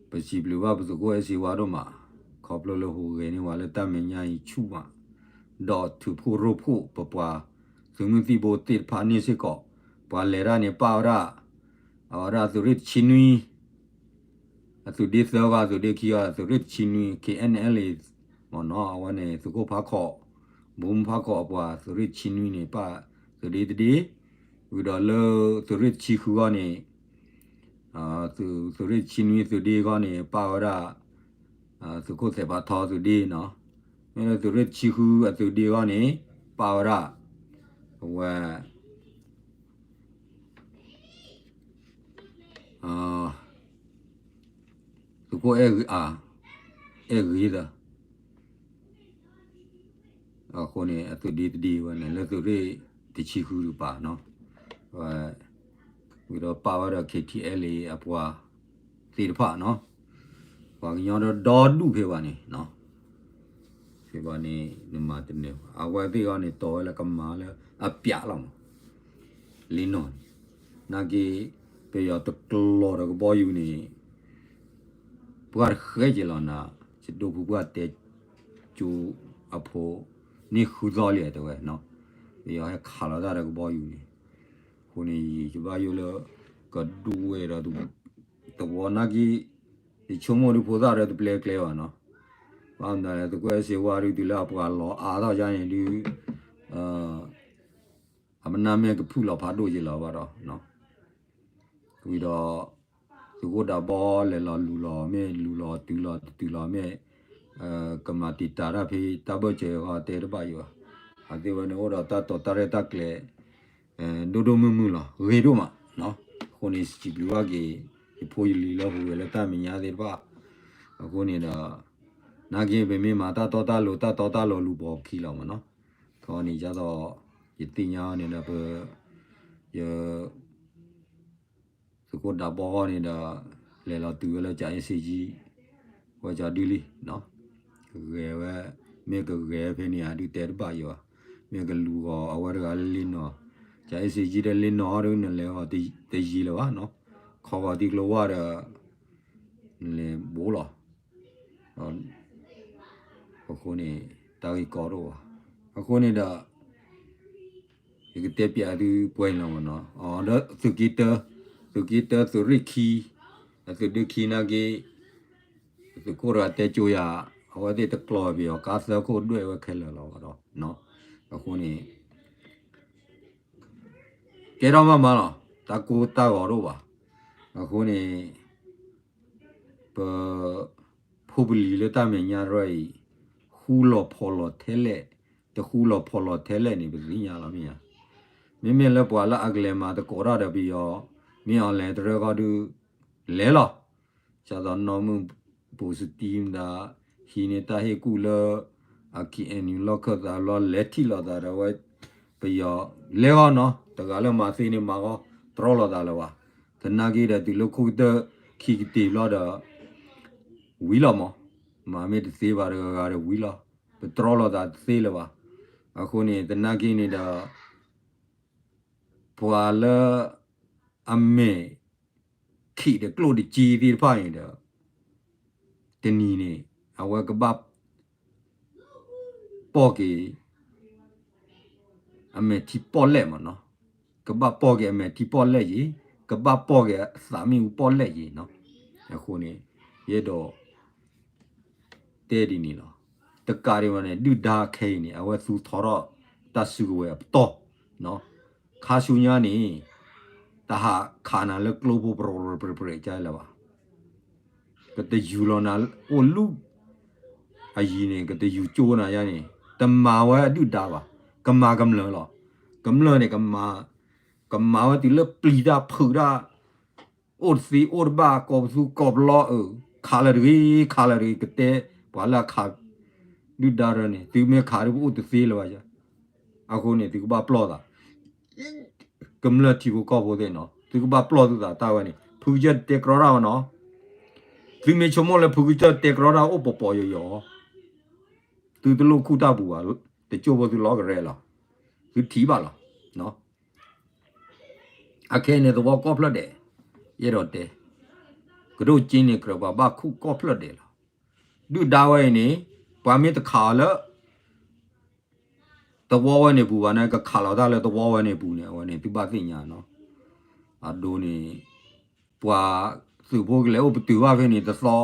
ပစံးဘျုးဘၣ်ပသုးခိၣ်အဲၣ်စ့ဝါဒိၣ်မး, ခီဖျိလၢဟူးဂဲၤန့ၢ်ဝဲလၢတၢ်မဲာ်ညါအံၤဆူၣ်မး, ဒီးထုးဖှိၣ်ရိဖှိၣ်ပပှၤသုးမုၢ်သံၣ်ဘိသ့ၣ်တဖၣ်န့ၣ်စ့ၢ်ကီး, ပှၤလဲၤတၢ်န့ၣ်ပာ်ဝဲဒၣ်, အဝဲဒၣ်သုးရ့ၣ်တဆံနွံ, အသုးဒ့သၢဂၤ သုးဒ့ခံဂၤ သုးရ့ၣ်တဆံနွံ K N L A မ့ၢ်နီၤ, အဝဲန့ၣ်သုးခိၣ်ဖးခိး, ဘိမုၢ်ဖးခိးအပှၤသုးရ့ၣ်တဆံနွံန့ၣ် ပာ်သုးဒ့တဒ့, ဝံၤဒီးလၢသုးရ့ၣ်တဆံဃုဂီၢ်န့ၣ် သုးရ့ၣ်တဆံနွံသုးဒ့ဂီၢ်န့ၣ် ပာ်ဝဲဒၣ် သုးခိၣ်သဲးဖးထီသုးဒ့နီၤ, မ့ၢ်လၢသုးရ့ၣ်တဆံဃုအသုးဒ့ဂီၢ်န့ၣ် ပာ်ဝဲဒၣ် အဝဲ သုးခိၣ်အဲၣ်ဂ့ၤအါ, အဲၣ်ဂ့ၤသၢ အဃိန့ၣ် အသုးဒ့တဒ့ဝဲန့ၣ် လၢသုးရ့ၣ်တဆံဃုတပၤနီၤ, ဝံၤဒီးပာ်ဝဲဒီး K T L A အပှၤသ့ၣ်တဖၣ်နီၤ, ပှၤကညီဒီဒီဒူၣ်ဖဲဘၣ်န့ၣ်, ဖဲဘၣ်န့ၣ် နမၤတန့ၢ်ဘၣ်, အဝဲသ့ၣ်ဂီၢ်န့ၣ် တီဝဲလၢကမၤလၢအပျးလီၤမး, လ့နီၢ်န့ၣ်, နာ်က့ ပယီၤတကျိၤဒီးကဘီယူၤန့ၣ် ပှၢ်တဃဲက့ၤလီၤနၤ, ယဒိၣ်ဖုပှၢ်တဲကၠိအဖိန့ၣ်ဃုသီလံတဲဝဲ, ပယီၤဟဲခးလီၤတၢ်ဒီးကဘီယူၤန့ၣ်, အဃိန့ၣ် ယဘၣ်ယိၣ်လၢ ကဒူဝဲဒီး သဝီနာ်က့, ယဆိကမိၣ်ဒုးဖိသၣ်ဒီးတပျဲကျဲဘၣ်နီၤ, ဘၣ်မနုၤလဲၣ် သုးခိၣ်အဲၣ်စ့ဝါဒုးတုၤလၢအပှၤလီၤအါထီၣ်ယါန့ၣ်ဒုး အမနၢ်မ့ၢ်ကဖုၣ်လီၤဖးဒိၣ်က့ၤလီၤဘၣ်ဒီး, ဝံၤဒီး သုးခိၣ်ဒးဘီလဲၤလီၤလူၤလီၤမ့ၢ်လူၤလီၤတုၤလီၤတတုၤလီၤမ့ၢ်, ကမၤတံာ်တာ်တၢ်ဖဲတၢ်ဘၢၣ်စၢၤဃီတဲတဘၣ်ယိၤဘၣ်, အသ့ၣ်ဝဲန့ၣ်အိၣ်ဒီးတၢ်တိာ်တၢ်ရဲၣ်တၢ်ကျဲၤ ဒိၣ်ဒိၣ်မုၢ်မုၢ်လီၤ ဂ့ၤဒိၣ်မး, အဃိန့ၣ် စံးဘျုးဘၣ်က့ၤ ယဖိယလံၤလၢဟူးဂဲၤလၢတၢ်မဲာ်ညါသ့ၣ်တဖၣ်, အဃိန့ၣ်ဒီး နာ်က့ ပမ့ၢ်မၤတၢ်တီတၢ်လိၤ တၢ်တီတၢ်လိၤလူၤပိာ်ခံလီၤမးနီၤ, ခီန့ၣ် ယသ့ၣ်ညါန့ၣ်ဒီး ပ ယ သုးခိၣ်ဒးဘီဃီန့ၣ်ဒီး လဲၤလီၤတုၤဝဲလၢကၠၤအ့စ့ကၠံ, ဝဲကၠီဒုလံ, ကဂဲၤဝဲ, မ့ၢ်ကဂဲၤဖဲန့ၣ် အဒုးတဲတဘၣ်ယိၤဘၣ်, မ့ၢ်ကလူၤဂီၤအဝဲတဂၤလၢလ့နီၤ, ကၠၤအ့စ့ကၠံဒီးလ့နီၤဒီး နလဲၤဂီၤတယံၤလၢၤဘၣ်နီၤ, ခီဂီၤထံကျိဝါဒီး နလဲၤဘိလီၤ အဃိန့ၣ် တၢ်ဂ့ၢ်ကီဒိၣ်ဘၣ်, အဃိန့ၣ်ဒီး ယကတဲပျးသုပှဲၤလီၤမးနီၤ, ဒီးသုးက့တၢ, သုးက့တၢသုးရ့ၣ်ခံ, အသုးဒ့ခံနာ်က့, သုးခိၣ်တဂၤတဲကၠိယၤ, အဝဲသ့ၣ်တကျိၤပယီၤကါသၢခိၣ်ဒွဲၣ်ဝဲခဲလၢာ်လီၤဒီး, အဃိန့ၣ် ကဲထီၣ်မးမးလီၤ, တၢ်ကိၢ်တၢ်ဂီၤဒိၣ်ဘၣ်, အဃိန့ၣ် ပ ဖိပလံၤလၢတၢ်မဲာ်ညါတရၢအံၤ, ဃူလီၤဖိးလီၤထဲလဲၣ်, တဃူလီၤဖိးလီၤထဲလဲၣ်န့ၣ် ပသ့ၣ်ညါလီၤမ့ၢ်ဧါ, မ့မ့ၢ်လၢပှၤလၢအကလဲၤမၤသကိးတၢ်ဒီးပယီၤ, မ့ၢ်အီၤလဲၤတရၢဃီဒုး, လဲၤလီၤ, ဒ်သိးနီၢ်မုၢ် ပူၤစတံမတၤ ဟံးန့ၢ်တၢ်ဟ့ၣ်ကူၣ်လၢ အခံအနံၤလီၢ်ခၢၣ်သးဘျီ လဲၤထံၣ်လိာ်သးဒီးဝဲ ပယီၤလဲၤဂီၢ်နီၤ တဂၤလၢမၤသ့န့ၣ်မၤဂီၢ် တြီလိာ်သးလၢၤဘၣ်. သနာ်က့ဒီး တုၤလၢခိၣ်ကတၢၢ်ခံကတ့ၤဘျီဒီး ဝံၤလီၤမး, မၤမ့ၢ်တသ့ဘၣ်တဂၤဂၤဒီးဝံၤလီၤ. ပတြီလိာ်သးတသ့လၢၤဘၣ်. အဃိန့ၣ် သနာ်က့န့ၣ်ဒီး ပှၤလၢ အမဲာ် ခံးတကျိၣ်တကံသ့ၣ်တဖၣ်န့ၣ်ဒီး တနံၤန့ၣ် အဝဲကဘၣ် ပိာ်က့ၤ အမဲာ်ထံပီၣ်လဲၣ်မးနီၤ, ကဘၣ်ပိာ်က့ၤအမဲာ်ထံပီၣ်လဲၣ်ယံၤ, ကဘၣ်ပိာ်က့ၤအသးမ့ၣ်အူပီၣ်လဲၣ်ယံၤနီၤ. အဃိန့ၣ် ယအဲၣ်ဒိး တဲဒ်န့ၣ်လီၤ. တကးဒံးဘၣ်န့ၣ် ဒုၣ်ဒါခဲအံၤန့ၣ် အဝဲသူထီထီၣ်တၢ်စုကဝဲၤအပတီၢ်, ခါဆူညါန့ၣ် တဟးခးနၤလၢကျိဖိပြဲးပြဲးပြဲးပြဲးကလဲၣ်ဘၣ်. ကတယူၤလီၤနၤအိၣ်လူၤ အယံၤန့ၣ် ကတယူၤကၠိနၤယါန့ၣ် တမၤဝဲအဒုၣ်ဒါဘၣ်, ကမၤကမျၢၢ်လီၤ. ကမျၢၢ်န့ၣ် ကမၤ, ကမၤဝဲတုၤလၢပျံၤတၢ်ဖုးတၢ်, အိၣ်တသ့အိၣ်တဘၣ် ကိးပသူကိးပလီအၢ, ခးလၢာ်တဂ့ၤ ခးလၢာ်တဂ့ၤ ကတဲပှၤလၢအခးဒုၣ်ဒါရၢန့ၣ် သုမ့ၢ်ခးဒုးပအိၣ်တသ့လၢၤဘၣ်ယါ. အဃိန့ၣ် သုကဘၣ်ပျီၢ်သး ကမျၢၢ်ထံဖိကီၢ်ဖိသ့ၣ်နီၤ သုကဘၣ်ပျီၢ်သုသးတၢ်ဝဲန့ၣ် ဖုကစၢၢ်တတဲကြီတၢ်ဘၣ်နီၤ. သုမ့ၢ်ဆိကမိၣ်လၢဖုကစၢၢ်တဲကြီတၢ်အိၣ်ပီၤပီၤယီၤယီၤ သုတလိၣ်ခူၣ်တၢ်ပူၤဘၣ်, တကၠိဖိသုလီၤကရဲလီၤ, သုထံၣ်ဘၣ်လီၤ. အခဲအံၤန့ၣ်သဝီကီၢ်ဖျၢၣ်ဒဲး, ယအဲၣ်ဒိးတဲ, ကဒိၣ်က့န့ၣ်ကြၢးပှၤဘၣ်ခူၣ်ကီၢ်ဖျၢၣ်ဒဲးလီၤ. ဒုၣ်ဒါဝဲအံၤန့ၣ် ပှၤမ့ၢ်တခးအီၤလၢ သဝီဝဲန့ၣ်ပူၤဘၣ်န့ၣ် ကခးလီၤတၢ်လၢသဝီဝဲန့ၣ်ပူၤန့ၣ် အဝဲန့ၣ်သုဘၣ်သ့ၣ်ညါနီၤ. အဒိန့ၣ် ပှၤသုးဖိကလဲၤအိၣ်ပတုာ်ဘၣ်ဖဲန့ၣ်တသီ,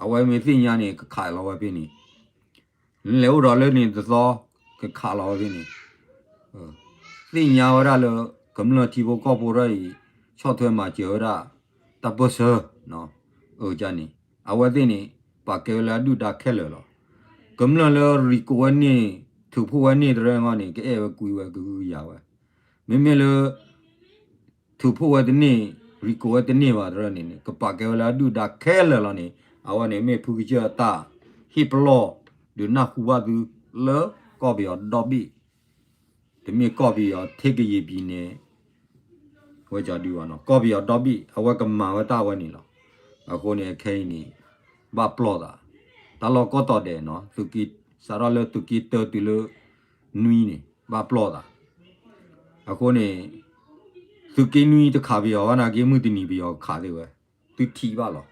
အဝဲမ့ၢ်သ့ၣ်ညါန့ၣ် ကခးလီၤဝဲဖဲန့ၣ်, လဲၤအိၣ်ဒီးလၢန့ၣ်တသီ, ကခးလီၤဝဲဖဲန့ၣ်, သ့ၣ်ညါဝဲဒၣ်လၢ ကမျၢၢ်ထံဖိကီၢ်ဖိရၢအံၤ ဆီၣ်ထွဲမၤစၢၤဝဲဒၣ် တၢ်ပၢၢ်ဆၢ အန့ၣ် အဝဲသ့ၣ်န့ၣ် ပာ်ကဲဝဲလၢအဒုၣ်ဒါခဲလၢာ်လီၤ. ကမျၢၢ်လၢရံကိးဝဲန့ၢ် ထုးဖှိၣ်ဝဲန့ၢ်တရၢအဂီၢ်န့ၣ် ကအဲၣ်ဝဲကွံဝဲကဟုကယာ်ဝဲ, မ့မ့ၢ်လၢ ထုးဖှိၣ်ဝဲတန့ၢ် ရံကိးဝဲတန့ၢ်ဘၣ်တရၢန့ၣ်န့ၣ် ကပာ်ကဲဝဲလၢအဒုၣ်ဒါခဲလၢာ်လီၤန့ၣ် အဝဲန့ၣ်မ့ၢ်ဖုကစၢၢ်အတၢ်ဟ့ၣ်ပလီၢ် ဒုးနၢ်ဟူဘၣ်သုလၢကီၢ်ပယီၤဒီဘ့ၣ် တမ့ၢ်ကီၢ်ပယီၤ ထဲကရင်ပြည်နယ် ဝဲကီဒုးဘၣ်နီၤ ကီၢ်ပယီၤဒီဘ့ၣ် အဝဲကမၤဝဲတၢ်ဝဲန့ၣ်လီၤ. အဃိန့ၣ် ခဲအံၤန့ၣ် ဘၣ်ပျီၢ်သး တၢ်လီၢ်ကီၢ်တီၤဒဲးနီၤ သုးက့ စးထီၣ်လၢသုးက့တၢတုၤလၢ နွံန့ၣ် ဘၣ်ပျီၢ်သး. အဃိန့ၣ် သုးက့နွံတခးပယီၤဘၣ်နာ်က့ မုၢ်တနံၤပယီၤခးသ့ဝဲ သုထံၣ်ဘၣ်လီၤ.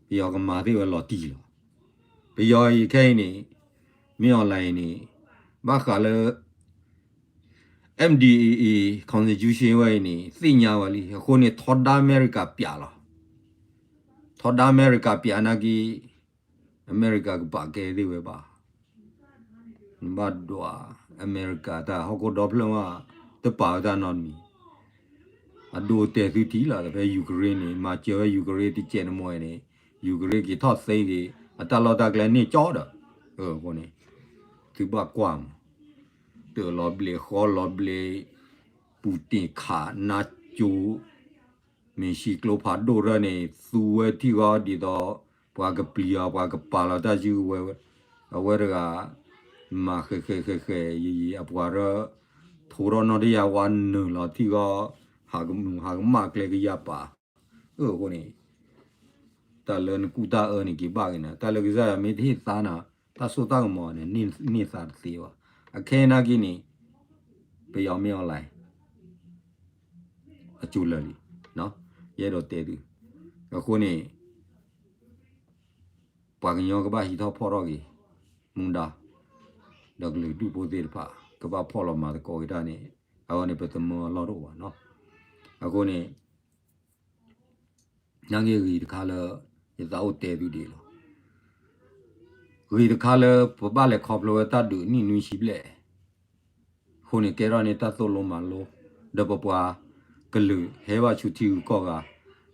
ပယီၤကမၤသ့ဝဲလီၤတံၢ်လီၤ. ပယီၤအံၤခဲအံၤန့ၣ် မ့ၢ်အီၤလဲၣ်အံၤန့ၣ် ဘၣ်ဃးလၢ M D A A constitution ဝဲအံၤန့ၣ် သ့ၣ်ညါဝဲလံ. အဃိန့ၣ် ထီဒါအမဲရကၤပျးလီၤ. ထီဒါအမဲရကၤပျးနာ်က့ အမဲရကၤကပာ်ကဲသ့ဝဲဘၣ်. နဘၣ်ဒွး အမဲရကၤတၢ်ဟီၣ်ခိၣ်ဒီဖျၢၣ်မး တပာ်ဝဲတၢ်နီတမံၤ. အဒိတဲသုထံၣ်လီၤ ဖဲ Ukraine န့ၣ် မၤစၢၤဝဲ Ukraine တကဲးနမီၢ်န့ၣ် Ukraine က့ၤထီၣ်သ့က့ၤ အတၢ်လီၢ်တၢ်ကျဲန့ၢ်ကၠီဒီး အဃိန့ၣ် သုဘၣ်ကွၢ်မး တၢၢ်လီၤဘျဲးဃီလီၤဘျဲး ပူၤတ့ၢ်ခးနါကၠိ မ့ၢ်ဟံၣ်ကျိဖးဒိၣ်ရၢန့ၣ် သူဝဲထံၣ်ဃီဒ်သိး ပှၤကပျံၤအီၤ ပှၤကပာ်လီၤတၢ်စုကဝဲၤ အဝဲတဂၤ မၤဃဲၤဃဲၤဃဲၤဃဲၤယံာ်ယံာ် အပှၤရၢ ထိထီၣ်နီၢ်တယၢ်ဝါနုာ်လီၤထံၣ်ဃီ ဟးကမူၣ်ဟးကမၣ်ကျဲကယၤပာ် အဃိန့ၣ် တၢ်လၢနကူၣ်တၢ်အၢန့ၣ်က့ၤဘၣ်က့ၤနၤ တၢ်လၢကစၢ်ယွၤမ့ၢ်တဟ့ၣ်သါနၤ တၢ်စိတၢ်ကမီၤန့ၣ် န့ၢ်သါတသ့ဘၣ်. အခဲအံၤနာ်က့န့ၣ် ပယီၤမ့ၢ်အီၤလဲၣ် အကၠိလၢာ်လံ ယအဲၣ်ဒိးတဲသု အဃိန့ၣ် ပှၤကညီကဘၣ်ဟံးထီၣ်ဖီၣ်ထီၣ်က့ၤ မူဒါ ဒီးကလုာ်ဒူၣ်ဖိသ့ၣ်တဖၣ် ကဘၣ်ဖီၣ်လီၤမၤသကိးက့ၤတၢ်န့ၣ် အဝဲန့ၣ် ပတမၢအလီၢ်တအိၣ်ဘၣ်နီၤ. အဃိန့ၣ် နာ်က့ဂ့ၤတခါလၢ ယသးအိၣ်တဲသုဒ်အံၤလီၤ. ဂ့ၤတခါလၢပဘၣ်လဲၤခီဖျိဝဲတၢ်ဒုးနံၣ်နွံဆံဘျဲၣ် အဃိန့ၣ် ကဲထီၣ်န့ၢ်တၢ်သိၣ်လိမၤလိ ဒီးပပှၤကလုာ်ဟဲဘၣ်ဆူထံဂုၤကီၢ်ဂၤ,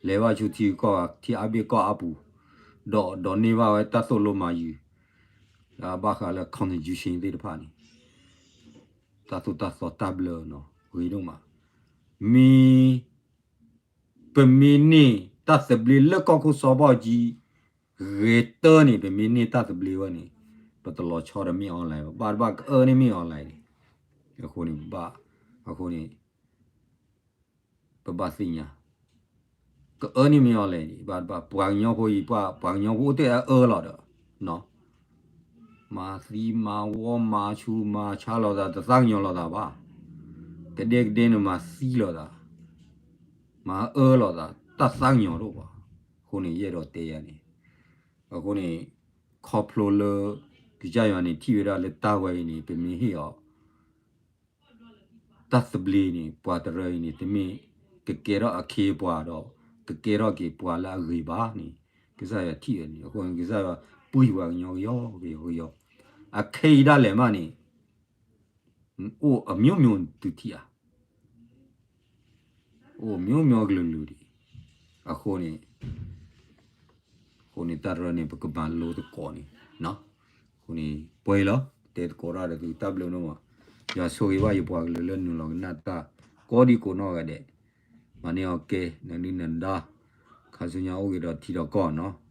လဲၤဘၣ်ဆူထံဂုၤကီၢ်ဂၤ ထံအါဘ့ၣ်ကီၢ်အါပူၤ, ဒီးဒိးန့ၢ်ဘၣ်ဝဲတၢ်သိၣ်လိမၤယုၤ, လၢအဘၣ်ဃးလၢ constitution သ့ၣ်တဖၣ်န့ၣ် တၢ်သိၣ်တၢ်သီတၢ်ဘျၢနီၤ ဂ့ၤဒိၣ်မး, မ့ၢ် ပမ့ၢ်န့ၢ်တၢ်သဘျ့လၢကီၢ်ခိၣ်စီၤဘီၣ်ကၠံ ဂဲၤတၢန့ၣ် ပမ့ၢ်န့ၢ်တၢ်သဘျ့ဝဲန့ၣ် ပတလီၤဆီဒီးမ့ၢ်အီၤလဲၣ်, ပဘၣ်တဘၣ်ကအၢန့ၢ်မ့ၢ်အီၤလဲၣ်န့ၣ်, အဃိန့ၣ် ပဘၣ်, အဃိန့ၣ် ပဘၣ်သ့ၣ်ညါ, ကအၢန့ၢ်မ့ၢ်အီၤလဲၣ်န့ၣ် ဘၣ်တဘၣ် ပှၤကညီဖိအံၤ ပှၤကညီဖိအိၣ်တ့ၢ်အအၢလီၤဒီး မၤသံမၤဝီမၤဆူးမၤဆါလိာ်သး တသးကညီၤလိာ်သးဘၣ်, ကဒဲကဒဲန့ၣ်မၤသံလိာ်သး, မၤအၢလိာ်သး တၢ်သးကညီၤတအိၣ်ဘၣ်, အဃိန့ၣ် ယအဲၣ်ဒိးတဲယၤန့ၣ်, အဃိန့ၣ် ခီဖျိလၢ ကစၢ်ယွၤန့ၣ်ထံၣ်ဝဲဒၣ်လၢတၢ်ဝဲအံၤန့ၣ် ပမ့ၢ်ဟ့ၣ်အီၤ တၢ်သဘျ့န့ၣ် ပှၤတရၢအံၤန့ၣ် တမ့ၢ်ကကဲထီၣ်အခ့အပှၤဒီး ကကဲထီၣ်က့ၤပှၤလၢအဂ့ၤဘၣ်န့ၣ် ကစၢ်ယွၤထံၣ်ဝဲန့ၣ်, အဃိန့ၣ် ကစၢ်ယွၤပှံၤပှၤကညီကယီကယီကယီ, အခဲအံၤဒၣ်လဲာ်မးန့ၣ် အိၣ်အမျိုးမျိုးသုထံၣ်ဧါ အိၣ်မျိုးမျိုးကလုာ်ကလုာ်ဒံး, အဃိန့ၣ် အဃိန့ၣ်တၢ်တရၢန့ၣ် ပကမၤလိသကိးန့ၣ် အဃိန့ၣ် ပှဲၤလီၤ တဲသကိးတၢ်ဒီးသုတၢ်ဘျုးဒိၣ်မး, ယွၤဆိၣ်ဂ့ၤဘၣ်ယပှၤကလုာ်လၢနုာ်လီၤကနၣ်တၢ်ကိးဒံကိးနီၢ်ဂၤဒဲး, မၤန့ၢ်အီၤကဲ နဒုၣ်နဒါ ခါဆူညါအိၣ်က့ၤဒီးထံဒီးကီၢ်နီၤ,